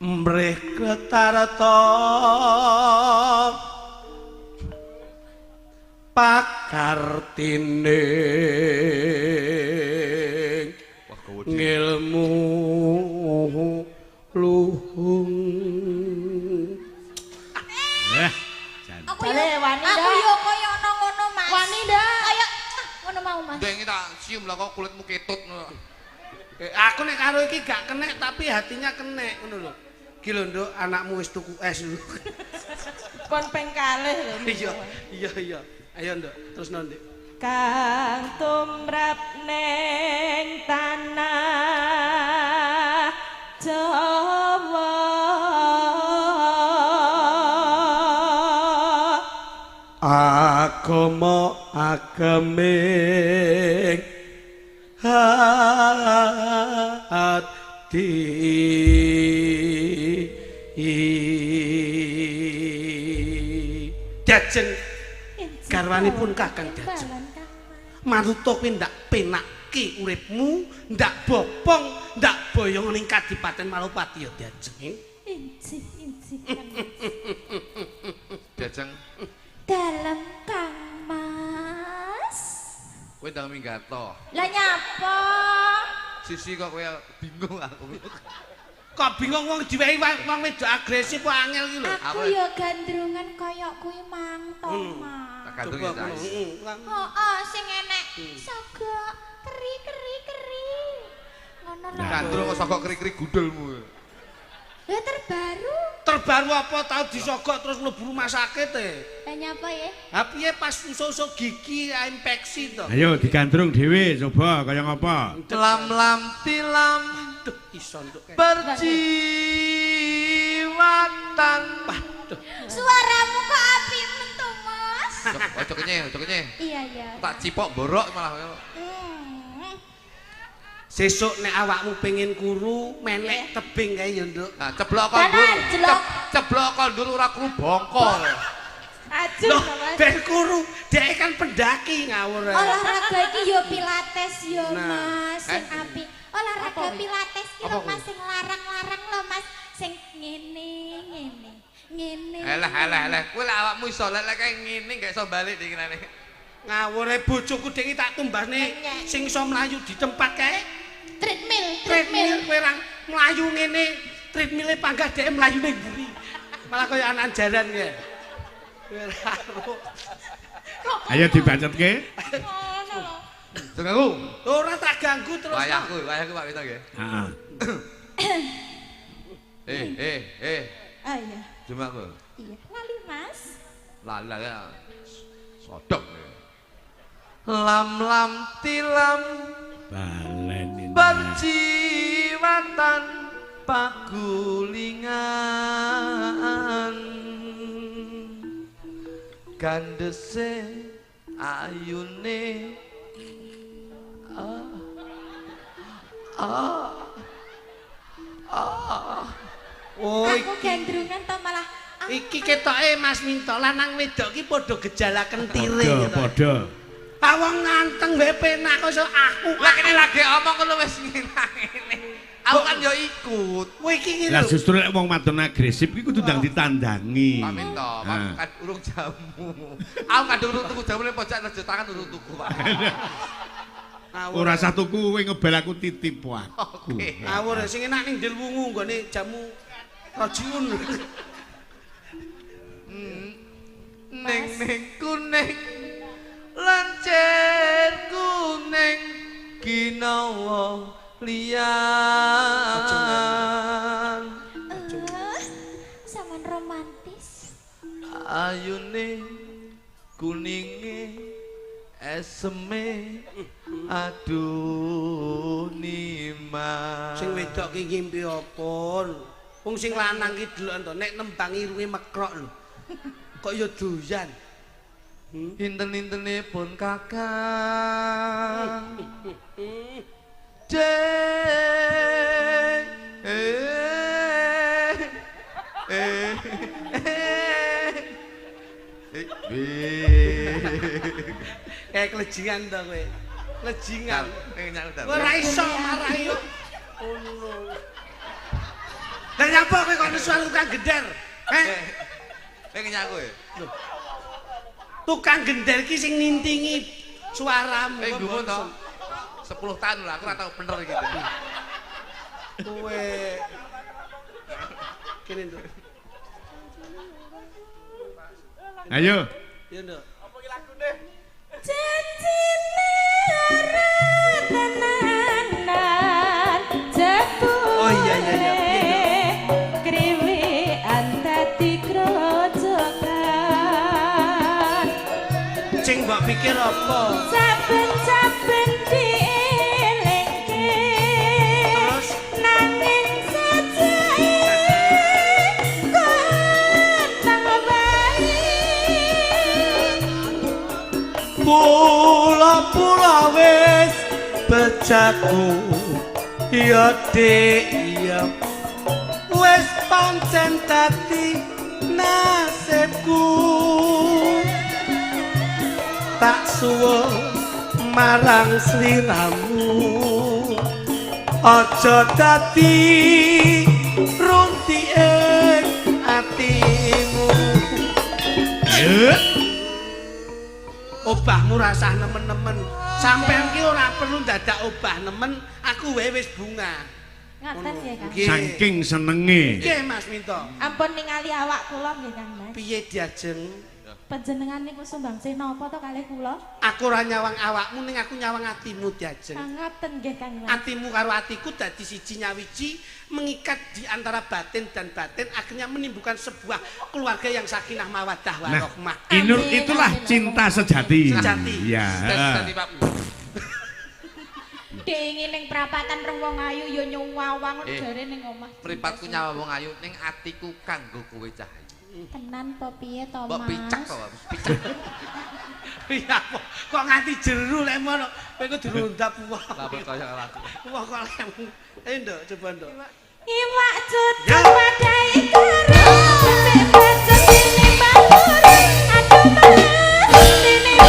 mrih kretarta pakartine ngilmu luhung. Aku yo kaya ana ngono Mas. Wani ndak? Kaya ngono mau Mas. Ndek tak cium lah kok kulitmu ketut ngono. Aku nek karo iki gak kenek tapi hatinya kenek ngono lho. Iki lho Nduk, anakmu wis tuku es lho. Kon ping kalih lho. Iya, iya iya. Ayo Nduk, terus Nduk. Kang tumrap neng tanah Jawa agama ageming hati Diajeng garwanipun Kakang Diajeng maruta kuwi ndak penakke uripmu, ndak bopong, ndak boyong ning Kadipaten Malopati ya Diajeng. Injih, injih. Diajeng. Dalem Kang Mas. Kowe ndang minggat to. Lah nyapa? Sisi kok kowe bingung aku. Kok bingung wong diwehi wong wedok agresif kok angel iki lho. Aku ya gandrungan kaya kuwi mang to, Mas. Tak gandrung ya, Cak. Heeh, sing enek sogok keri-keri-keri. Ngono lho. Gandrung kok sogok keri-keri gudulmu. Lah terbaru. Terbaru apa tau disogok terus mlebu rumah sakit e. Lah nyapa ya? Ha piye pas usuk-usuk gigi infeksi to. Ayo digandrung dhewe coba kaya ngapa. Lam-lam tilam. Duh iso nduk. Perjiwatan. Waduh. Suaramu kok apik men to, Mas? Ojo kenyeh, ojo kenyeh. Iya, iya. Tak cipok borok malah. Sesuk nek awakmu pengen kuru, menek tebing kae ya, Nduk. Nah, ceblok kondur. Ceblok kondur ora kuru bongko. Ajur to, Mas. Ben kuru, dhek kan pendaki ngawur. Olahraga iki ya pilates ya, Mas, sing apik. Olahraga pilates ki lho Mas sing larang-larang lho Mas, sing ngene ngene. Ngene. Alah alah alah, kowe lek awakmu iso lek kae ngene gak iso balik dikinane. Ngawure bojoku dhek tak tumbasne sing iso mlayu di tempat kae. Treadmill, treadmill kowe ra mlayu ngene, treadmille panggah dhek mlayu ning mburi. Malah kaya anak jaran kae. Kowe ra ro. Ayo dibacetke. Ngono lho. Sing aku. Ora tak ganggu terus. Wayahku, wayahku Pak Wito nggih. Heeh. Eh. Ah iya. Cuma aku. Iya, lali Mas. Lali ya. Sodok. Lam-lam tilam baleni perjiwatan pagulingan gandese ayune Oh, aku gandrungan to malah iki ketoke Mas Minto lanang wedok iki padha gejala kentire gitu. Padha. Ah wong nganteng wae penak kok iso aku. Lah kene lagi omong ngono wis ngene. Aku kan yo ikut. Kowe iki ngene lho. Lah justru lek wong wadon agresif iki kudu ndang ditandangi. Pak Minto, kan urung jamu. Aku kadung urung tuku jamu ning pojok rejo tangan urung tuku, Pak. Ora usah tuku kowe ngebel aku titip aku. Ngawur sing enak ning Ndil Wungu nggone jamu Rojiun. Ning ning kuning le ngawa liyan. Saman romantis. Ayune kuninge eseme aduh nima. Sing wedok ki ngimpi apa? Wong sing lanang ki deloken to nek nembang irunge mekrok lho. Kok ya doyan. Inten-intene pun kakang. C E E E B. Kayak kelejingan to kowe. Kelejingan. Ora iso marahi yo. Ngono. Lah nyapa kowe kok nesu tukang gender? Heh. Kowe ngenyak kowe. Tukang gender ki sing nintingi suaramu. Kowe gumun to. 10 tahun lah aku ora tau bener iki. Kowe kene, Nduk. Ayo. Iya, Nduk. Apa iki lagune? Janjine ora tenanan jebule. Oh iya iya iya. Kriwean dadi grojogan. Sing mbok pikir apa? Saben-saben dielingke. Terus nanging sajake kontang wae. Pula-pula wis bejaku ya dik ya wis pancen dadi nasibku tak suwun marang sliramu aja dadi runtike atimu. Obahmu rasah nemen-nemen. Sampeyan ki ora perlu dadak obah nemen, aku wae wis bunga. Ngaten nggih, Kang. Saking senenge. Nggih, Mas Minto. Ampun ningali awak kula nggih, Kang Mas. Piye diajeng? Panjenengan niku sumbangsih napa to kalih kula? Aku ora nyawang awakmu ning aku nyawang atimu diajeng. Ngaten nggih, Kang Mas. Atimu karo atiku dadi siji nyawiji, mengikat di antara batin dan batin, akhirnya menimbulkan sebuah keluarga yang sakinah mawaddah warahmah. Nah, Inur Amin, itulah amin, cinta sejati. Sejati. Iya. Sejati, Pak. Dingin ning prapatan rong wong ayu ya nyawang jare ning omah. Mripatku nyawang wong ayu ning atiku kanggo kowe cah ayu. Tenan po piye to, Mas? Mbok picek to, picek. Iya, kok nganti jeru lek ngono. Kowe iku dirundap wong. Lah percaya karo aku. Wong kok lek. Ayo Nduk, coba Nduk. Iwak cucuk padai karo becek-becek tinimbang puri. Aduh Mas, tinimbang.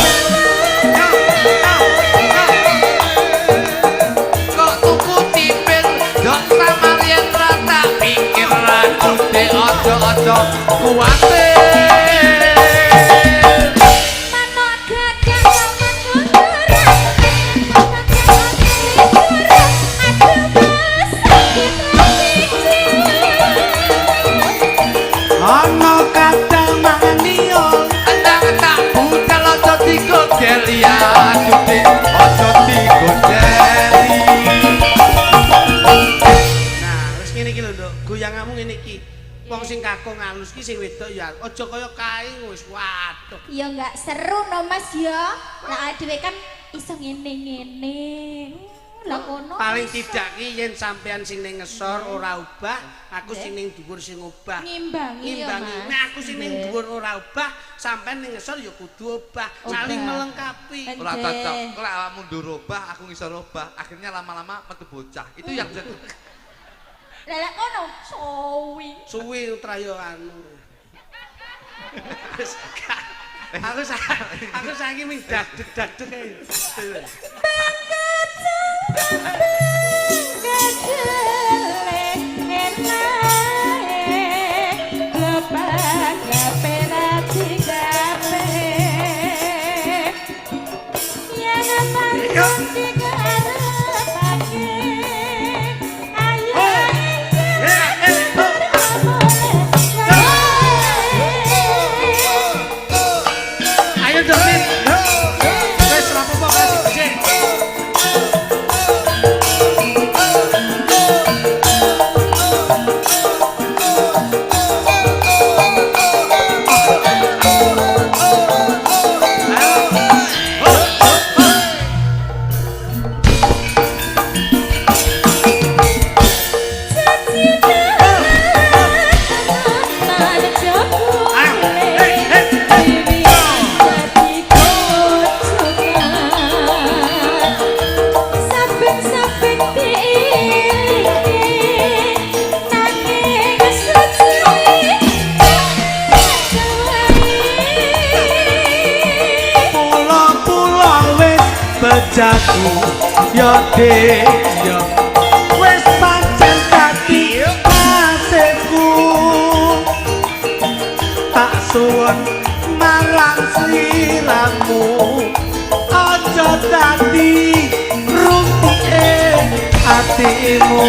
Kok tuku cipir, dok samarien ra tak pikir aku dek aja-aja kuwatir. Manuk gagah manuk kurang, aduh Mas, sakit atiku. Ana kadang maniyo Endang tak budal aja digodeli aduh dek aja digodeli. Nah, wis ngene iki lho, Nduk. Goyanganmu ngene iki. Wong sing kakung alus ki sing wedok ya aja kaya kae wis waduh. Ya enggak seru no Mas ya. Lah dhewe kan iso ngene-ngene. Lah kono. Paling tidak ki yen sampean sing ning ngesor ora obah, aku sing ning dhuwur sing obah. Ngimbangi ya, Ngimbangi. Mas. Nek aku sing ning dhuwur ora obah, sampean ning ngesor ya kudu obah, saling melengkapi. Ora cocok. Kok awakmu ndur obah, aku ngisor obah. Akhirnya lama-lama metu bocah. Itu yang jadi Lah lek kono suwi. Suwi trayo anu. Wis gak. Aku saiki ming dadeg-dadeg ae. Ayo Nduk. Wis ora apa-apa kasih becik. Bojaku ya dik ya wis pancen dadi nasibku. Tak suwun marang sliramu aja dadi rumpike atimu.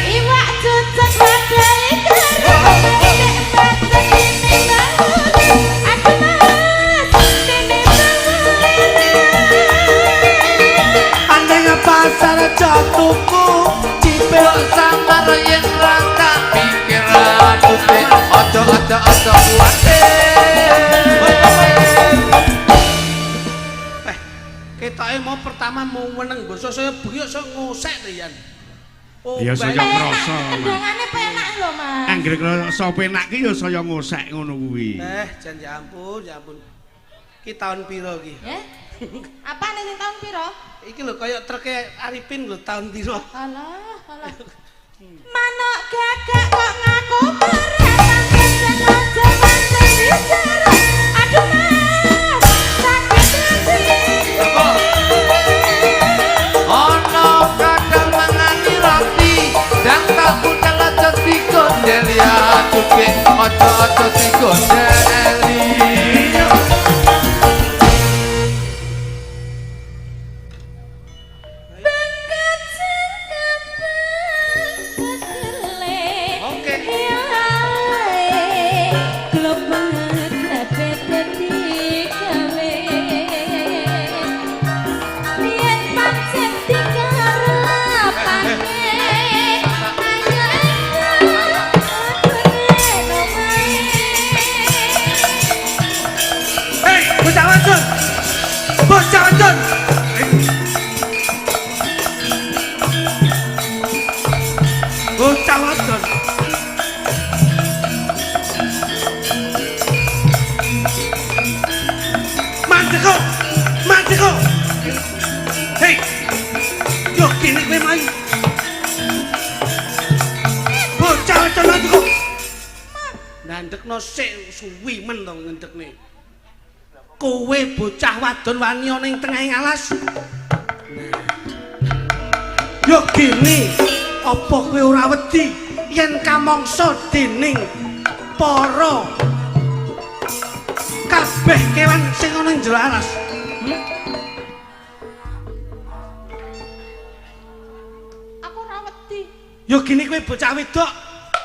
Iwak cucuk wadai kerep nek pancen tinimbang aku Mas tinimbang. Andeng pasar aja tuku cipil Samar yen ra tak pikir aduh aja aja aja kuwate. Eh, ketoke mau pertama mau weneng basa saya bengi saya ngosek to Yan. Oh, Ya, saya Penak, ngrasa, Mas. kendangane penak lho Mas. Anggere krasa penak ki ya saya ngosek ngono kuwi. Eh, jan ya ampun, ya ampun. Ki tahun piro ki? Eh? Apa nih sing tahun piro? Iki lho kaya treke Arifin lho tahun piro? Alah, alah. Manuk gagak kok ngaku preman kenceng aja pancen bicara. Aduh Mas, sakit hati. Ana kadang mangani roti dan tak budal aja digondel ya aduh aja aja digondeli. Bengket sing kembang kedele. Oke. Ya ae, globet kabeh dadi gawe. Yen pancen dikarepake, ayo engkau kudune omahe. Hei, bocah wadon. Bocah wadon. Bocah wadon. Mandek kok. Mandek kok. Hei. Yo kene kowe mlayu. Bocah wadon mandek kok. Ndandekno sik suwi men to ngendekne. Kowe bocah wadon wani ana ing tengahing alas. Nah. Yo gini, apa kowe ora wedi yen kamangsa dening para kabeh kewan sing ana ing jero alas? Hmm? Aku ora wedi. Yo gini kowe bocah wedok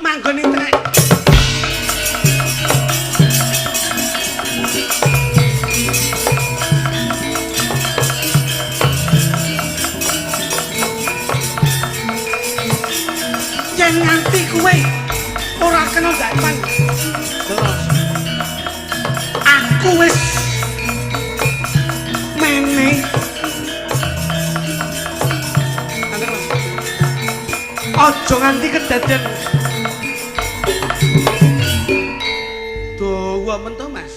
manggon ing tengah. Yen nganti kowe ora kena dapan. Terus aku wis mene. Aja nganti kedaden dawa men to Mas.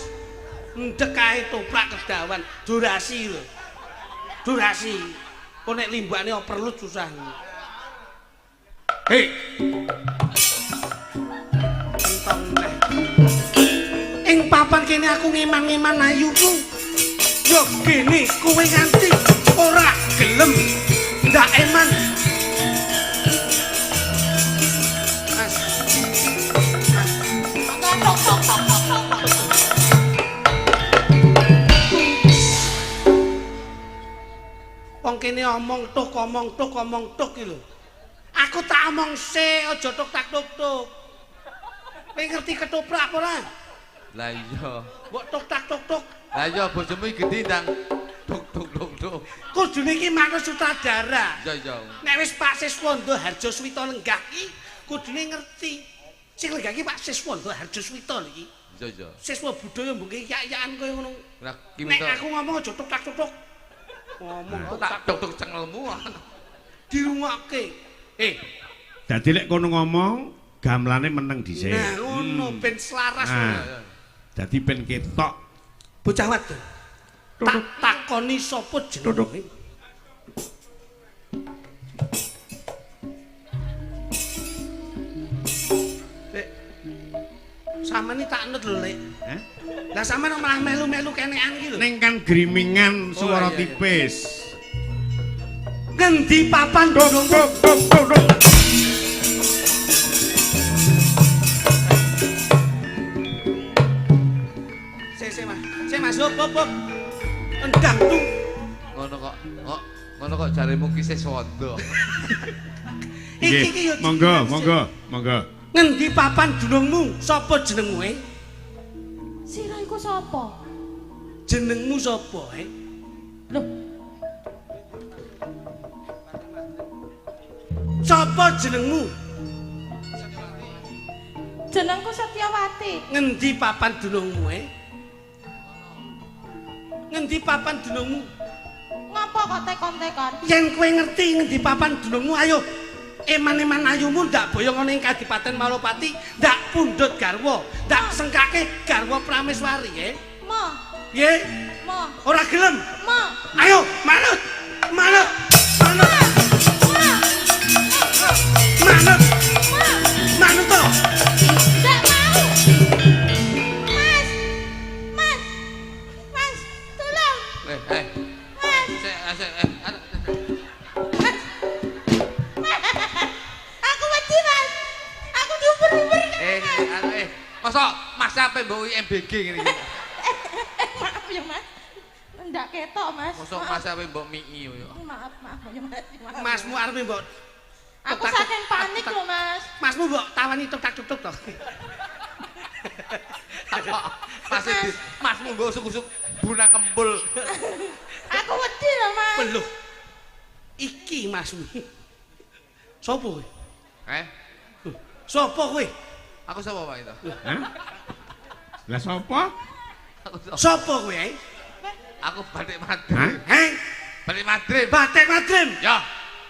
Ndek kae toprak kedawan, durasi lho. Durasi. Kok nek limbakne overload susah. Hei. Entong neh. Ing papan kene aku ngeman-ngeman ayuku. Yo gene kowe nganti ora gelem ndak eman. Mas. Mas. Tok tok tok tok tok tok. Wong kene omong tuk omong tuk omong tuk iki lho. Aku tak omong sik aja tuk tak tuk tuk. Kowe ngerti ketoprak apa ora? Lah iya. Mbok tuk tak tuk tuk. Lah iya bojomu iki gedhi ndang tuk tuk tuk tuk. Kudune iki manut sutradara. Iya iya. Nek wis Pak Siswondo Harjo Swito lenggah iki kudune ngerti. Sing lenggah iki Pak Siswondo Harjo Swito lho iki. Iya iya. Siswa budaya mbungke yak-yakan kaya ngono. Lah ki Nek aku ngomong aja tuk tak tuk tuk. Ngomong tuk tak tuk tuk cengelmu. Dirungokke. Eh, Dadi lek kono ngomong gamelane meneng dhisik. Nah, ngono ben selaras. Nah. Dadi ben ketok. Bocah wadon. Tak takoni sapa jenenge? Dek. Sampeyan iki tak nut lho, Lek. Hah? Lah sampeyan malah melu-melu kenekan iki lho. Ning kan grimingan swara iya, iya. tipis. Ngendi papan Tuk dunungmu? tuk tuk tuk tuk. Sik sik Mas. Sik Mas, hop hop hop. Endang tung. Ngono kok. Kok ngono kok jaremu kisih sondo. Iki iki yo. Monggo, monggo, monggo. Ngendi papan dunungmu? Sapa jenengmu e? Sira iku sapa? Jenengmu sapa e? Lho, Sapa jenengmu? jenengku Setyawati. Ngendi papan dunungmu e? Ngendi papan dunungmu? Ngapa kok tekon-tekon? Yen kowe ngerti ngendi papan dunungmu, ayo eman-eman ayumu ndak boyong ana ing Kadipaten Malopati, ndak pundhut garwa, ndak sengkake garwa Prameswari e. Mo, Piye? mo, Ora gelem. mo. Ayo, manut. Manut. Manut. Manut. Manut to. Ndak mau. Mas. Mas. Mas, tolong. Eh, eh. Mas. Sik, sik, eh. Mas. Aku wedi, Mas. Aku diuber-uber. Eh, eh. Mosok Mas ape mbok MBG ngene iki. Maaf ya, Mas. Ndak ketok, Mas. Mosok Maaf. Mas ape mbok mii yo. Maaf, maaf ya, Mas. Maaf. Masmu arepe mbok Aku saking panik lho, Mas. Masmu mbok tawani tuk tak tuk tuk to. Mas masmu mbok usuk-usuk buna kempul. Aku wedi lho, Mas. Peluh. Iki masmu. Sopo kowe? Eh, Sopo kowe? aku sapa Pak itu? Hah? Lah sapa? Aku sapa? Sopo kowe? Eh? Aku Batik Madrim. Hah? Heh? Batik Madrim. Batik Madrim. Ya,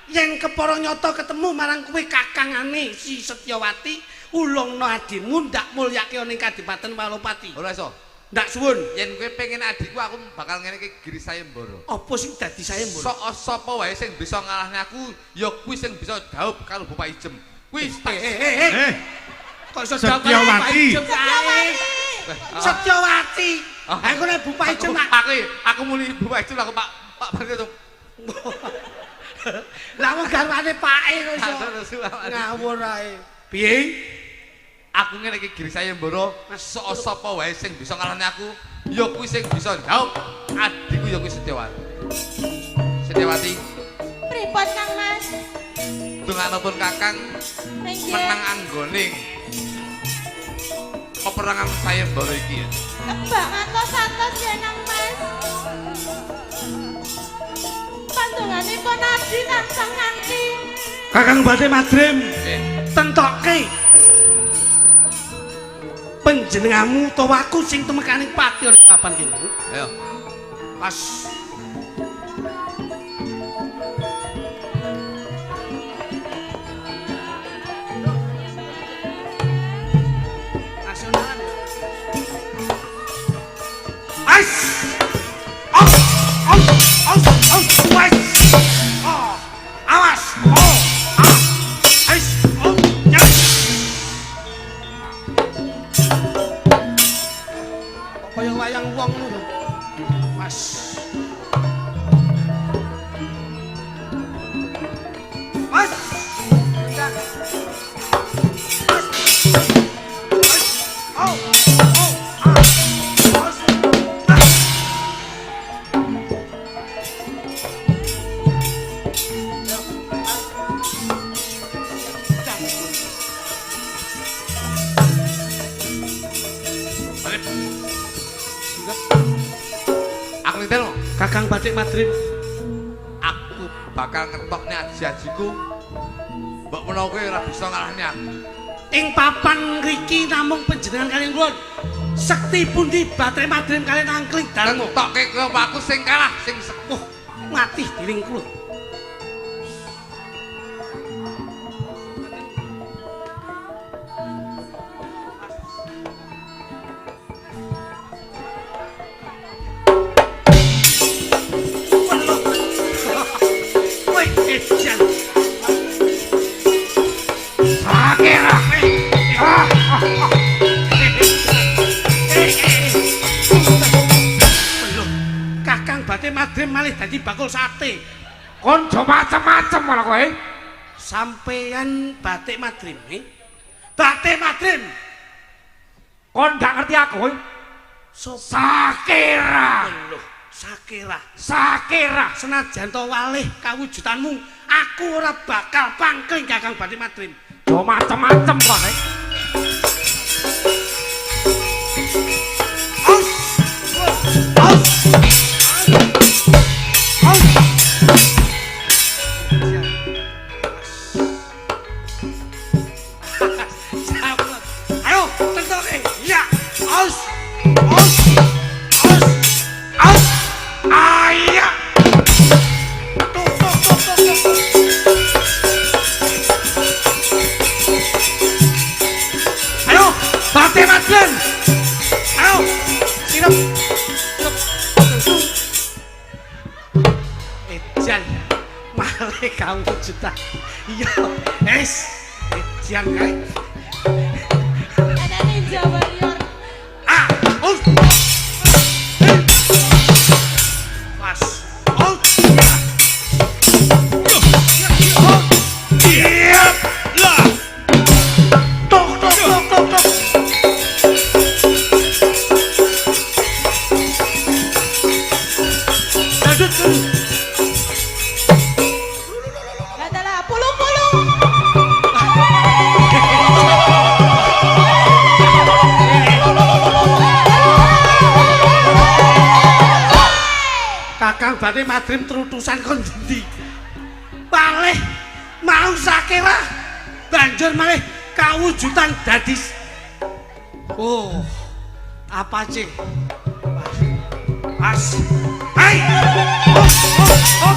Yen kepara nyata ketemu marang kowe kakangane si Setyawati, ulungno adimu ndak mulyake ana ing Kadipaten Malopati. ora iso. Ndak suwun. Yen kowe pengen adikku aku bakal ngene iki giri sayembara. Apa sing dadi sayembara? Sok sapa wae sing bisa ngalahne aku, ya kuwi sing bisa dhaup karo Bapak Ijem. Kuwi tak Eh eh eh. Eh, Kok iso Setyawati. Setyawati. Setyawati. Aku nek Bapak Ijem tak aku muni Bapak Ijem aku Pak Pak Batik itu. Lah wong garwane pake kok iso. Ngawur ae. Piye? Aku ngene iki giri sayembara, sok sapa wae sing bisa ngalahne aku, ya kuwi sing bisa dhaup adikku ya kuwi Setyawati. Setyawati, Pripun, Kang Mas? donganipun Kakang Nggih. menang anggone peperangan sayembara iki ya. Kebak ngantos-antos ya, Kang Mas. Pandonganipun abdi tansah nganti. Kakang Batik Madrim, Nggih. tentokke panjenenganmu utawa aku sing tumekaning pati ora papan kene. Ayo. Pas nasionalan. As. Aus, aus, aus, aus, wes. Oh, awas. Oh, ah. Ais, oh, ya. Kok kaya wayang wong ngono. Mas. Mas. Mas. Mas. Oh, oh, ah. Mas. Ah. Balik. Aku niten lho. Kakang Batik Madrim. Aku bakal ngetokne aji-ajiku. Mbok menawa kowe ora bisa ngalahne aku. Ing papan ngriki namung panjenengan kaliyan kula. Sekti pundi Batik Madrim kaliyan angkling darmo. Ngentokke kowe apa aku sing kalah, sing Oh, mati dening kula. Woi, ejan. Madrim malih dadi bakul sate. Kon jo macem-macem malah kowe. Sampeyan Batik Madrim, Batik Madrim. Kon gak ngerti aku. Sakira. Loh, Sakira. Sakira. Senajan to walih kawujudanmu, aku ora bakal pangkling Kakang Batik Madrim. Jo macem-macem kowe. Aus. Aus. Aus. Ayo, tentoke. Ya. Aus. Aus. Aus. Aus. Ayah. Tuk tuk tuk tuk tuk. Ayo, Batik Madrim. Ayo, sirep. Ejan malih kawujudan. Iya, es. Ejan kae. Ana Ninja Warrior. Ah, us. Pas. Oh. Iya. Lah. Tok tok tok tok tok. Lanjut. Adalah pulung-pulung. Kakang Batik Madrim trutusan kon ndi? Malih mau Sakira banjur malih kawujudan dadi. Oh, apa sih? Pas. Hai. Oh, oh, oh.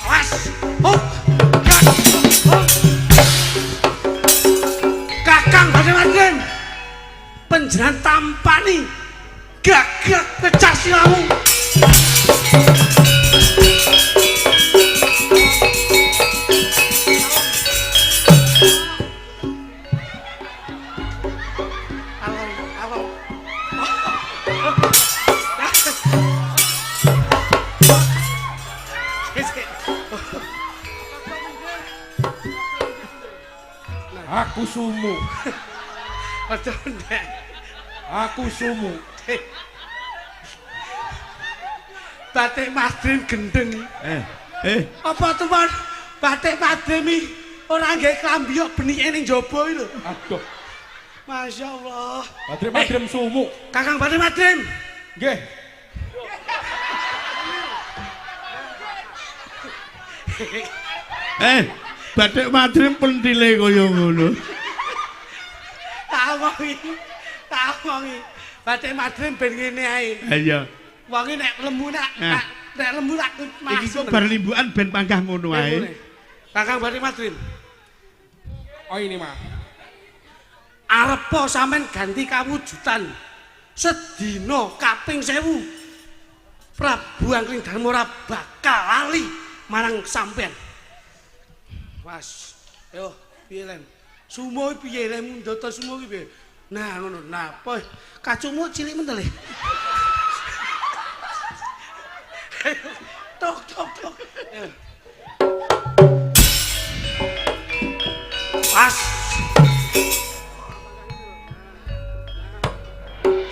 Awas. Oh. Ya. Oh. Kakang Batik Madrim panjenengan tampani gagak pecah silamu. Alon, alon. Aku sumu. Aja ndek. Aku sumu. Batik Madrim gendeng. Eh. Apa tuan? Batik Madrim iki ora nggawe klambi kok benike ning jaba iki lho. Aduh, Masya Allah. Batik Madrim sumu. Kakang Batik Madrim. Nggih. Eh, Batik Madrim pentile kaya ngono. Tak omongi. Tak omongi. Batik Madrim ben ngene ae. Iya. Wonge nek lemu nak Nah. nek lemu tak Iki kok bar limbukan ben panggah ngono ae. Kakang Batik Madrim. Oh ini mah. Arepa sampean ganti kawujudan sedina kaping 1000. Prabu Angling Darma ora bakal lali marang sampean. Was, yo piye lem? Sumo iki piye lem ndata sumo iki piye? Nah ngono, nah apa kacumu cilik mentel e. Tok tok tok. Pas.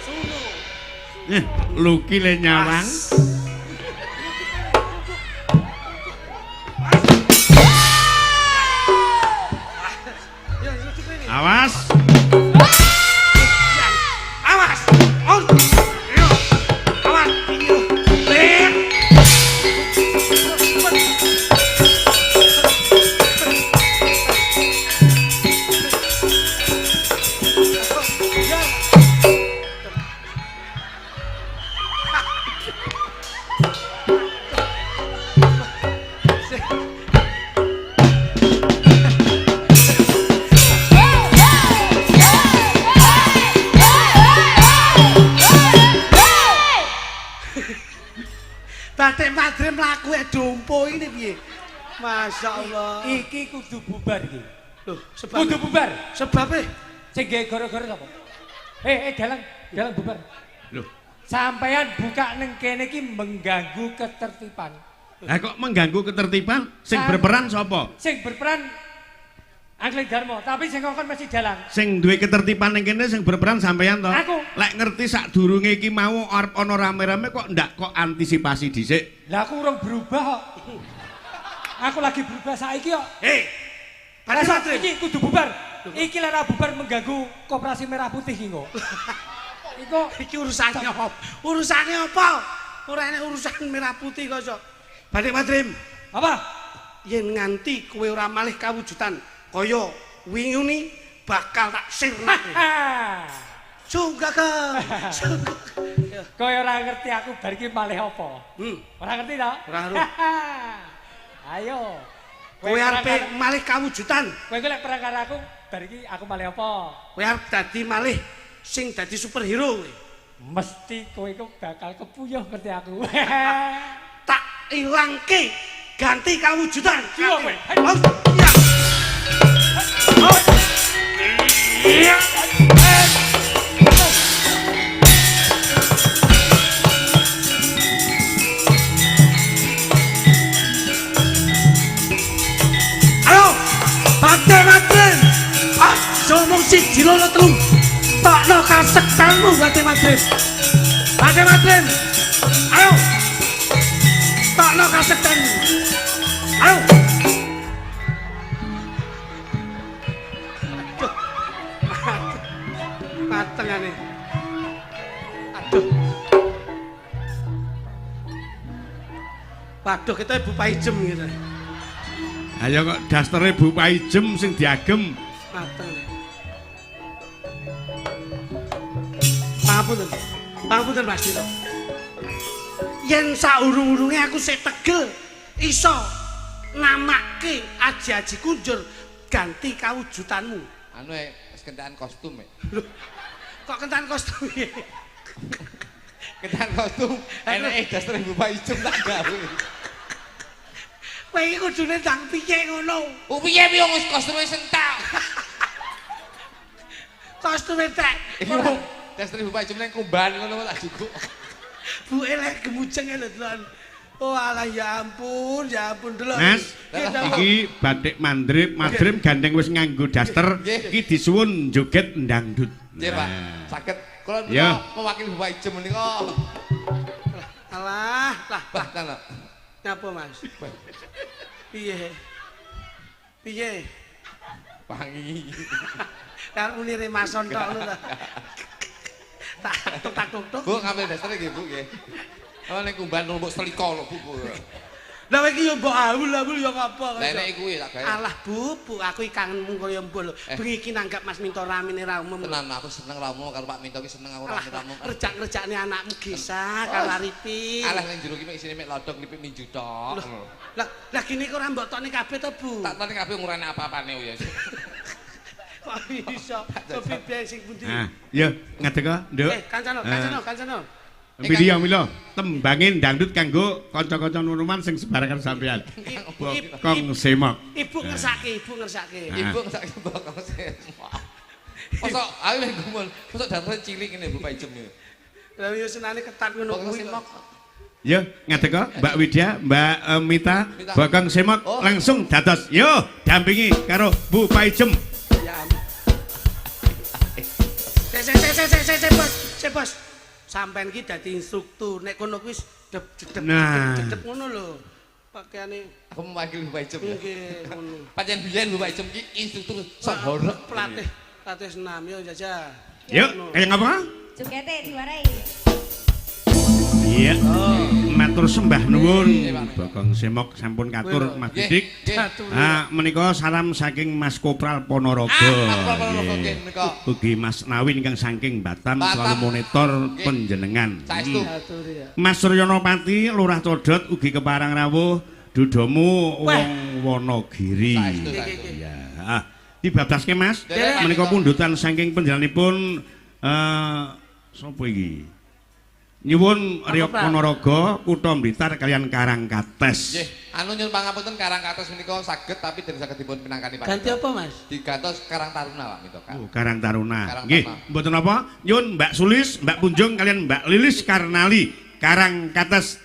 Sumo. Eh, Luki le nyawang. Awas. Awas. On. Yo. Awas. Yo. Ler. Batik Madrim mlaku dompo ini piye? Masya Allah. Iki kudu bubar iki. Loh, sebab Kudu bubar. Sebabe Sing gawe gara-gara sapa? Eh, dalang, dalang bubar. Loh, Sampean buka neng kene iki mengganggu ketertiban. Lah kok mengganggu ketertiban? Sing berperan sapa? Sing berperan Angling Darmo, tapi sing ngongkon mesti dalang. Sing duwe ketertiban ning kene sing berperan sampean to? Aku. Lek ngerti sadurunge iki mau arep ana rame-rame kok ndak kok antisipasi dhisik. Lah aku urung berubah kok. Aku lagi berubah saiki kok. Hei. Padahal iki kudu bubar. Iki lek ora bubar mengganggu Koperasi Merah Putih iki kok. Iku iki urusane apa? Urusane apa? Ora enek urusan merah putih kok iso. Batik Madrim. Apa? Yen nganti kowe ora malih kawujudan kaya winguni bakal tak sirnake. Sunggaga. Kowe ora ngerti aku bar iki malih apa? Ora ngerti ta? Ora ngerti. Ayo. Kowe arepe malih kawujudan. Kowe iki lek perang karo aku bar iki aku malih apa? Kowe arep dadi malih sing dadi superhero kowe. Mesti kowe iku bakal kepuyuh ngerti aku. Tak ilangke ganti kawujudan. Iya kowe. Iya. Ayo, Batik Madrim. Aja mung siji loro telu. Tokno kasektanmu Batik Madrim. Batik Madrim. Ayo. Tokno kasektanmu. Ayo. Matengane. Aduh. Waduh, kita Bu Paijem gitu. Ayo kok dastere Bu Paijem sing diagem. Mateng. Pangapunten. Pangapunten Mas Dito. Yen saurung-urunge aku sik tegel iso namakke aji-aji kunjur ganti kawujudanmu. Anu wis kentekan kostum e. Lho, kok kentekan kostum e? Kentekan kostum eneke dastere Bu Paijem tak gawe. Kowe iki kudune ndang piye ngono? Oh piye piye wis kostume sentak. Kostume tek. Dastere Bu Paijem nang kumbahan ngono tak jukuk. Bu elek gemujeng lho delok. Oh alah ya ampun delok. Mas, iki batik mandrip, madrim gandeng wis nganggo daster, iki disuwun joget ndangdut. Nggih, Pak. Saged. Kula menika mewakili Bu Paijem menika. Alah, lah, lah. Nyapa, Mas? Piye? Piye? Pangi. Karo muni remason tok ngono ta. Tak tuk tuk. Bu ngambil dastere nggih, Bu nggih. Oh ning kumbahan mbok selika lho, Bu. Lah kowe iki yo mbok awul-awul yo ngapa. Lah nek iku ya tak gawe. Alah Bu, Bu aku iki kangenmu kaya mbok lho. Bengi iki nanggap Mas Minto ramene ra umum. Tenan aku seneng ra umum karo Pak Minto iki seneng aku rame ra umum. Rejak-rejakne anakmu Gesa karo Arifin. Alah ning jero iki mek isine mek lodok lipik minju tok. Lah lah gini kok ora mbok tokne kabeh to, Bu? Tak tokne kabeh ngurane apa-apane ya. Kok iso? Kopi sing pundi? Ah, ya ngadeg, Nduk. Kancano, kancano, kancano. Pilih mila tembange dangdut kanggo kanca-kanca nuruman sing sebarakan sampean. Bokong semok. Ibu ngersake, ibu ngersake. Ibu ngersake bokong semok. Mosok ayo lek gumun, mosok dasare cilik ngene Bu Paijem iki. Lah yo senane ketat ngono Bokong kuwi. semok. Ya, ngadeg Mbak Widya, Mbak Mita, bokong semok langsung dados. Yo, dampingi karo Bu Paijem. Ya ampun. Se se se se se bos, se bos. Sampean ki dadi instruktur, nek kono kuwi jedep jedep jedep ngono lho. Pakaiane aku mewakili Bu Paijem ya. Nggih, ngono. Pancen biyen Bu Paijem ki instruktur sok horeg. Pelatih, pelatih senam yo jajah. Yuk, kaya ngapa? Jogete diwarai. Iya. Matur sembah nuwun Bokong Semok sampun katur Mas Didik. Ah menika salam saking Mas Kopral Ponorogo. Ugi Mas Nawin ingkang saking Batam selalu monitor panjenengan. Mas Suryono Pati Lurah Codot ugi keparang rawuh dudomu wong Wonogiri. Iya. Ah dibablaske Mas. Menika pundutan saking panjenenganipun sapa iki? Nyuwun Reog Ponorogo, Kutha Blitar kaliyan Karangkates. Nggih, anu nyuwun pangapunten Karangkates menika saged tapi dereng saged dipun pinangkani Pak. Ganti apa, Mas? Digantos Karang Taruna Pak minta Kang. Oh, Karang Taruna. Karang Nggih, Taruna. Mboten apa? Nyuwun Mbak Sulis, Mbak Punjung kaliyan Mbak Lilis Karnali, Karangkates.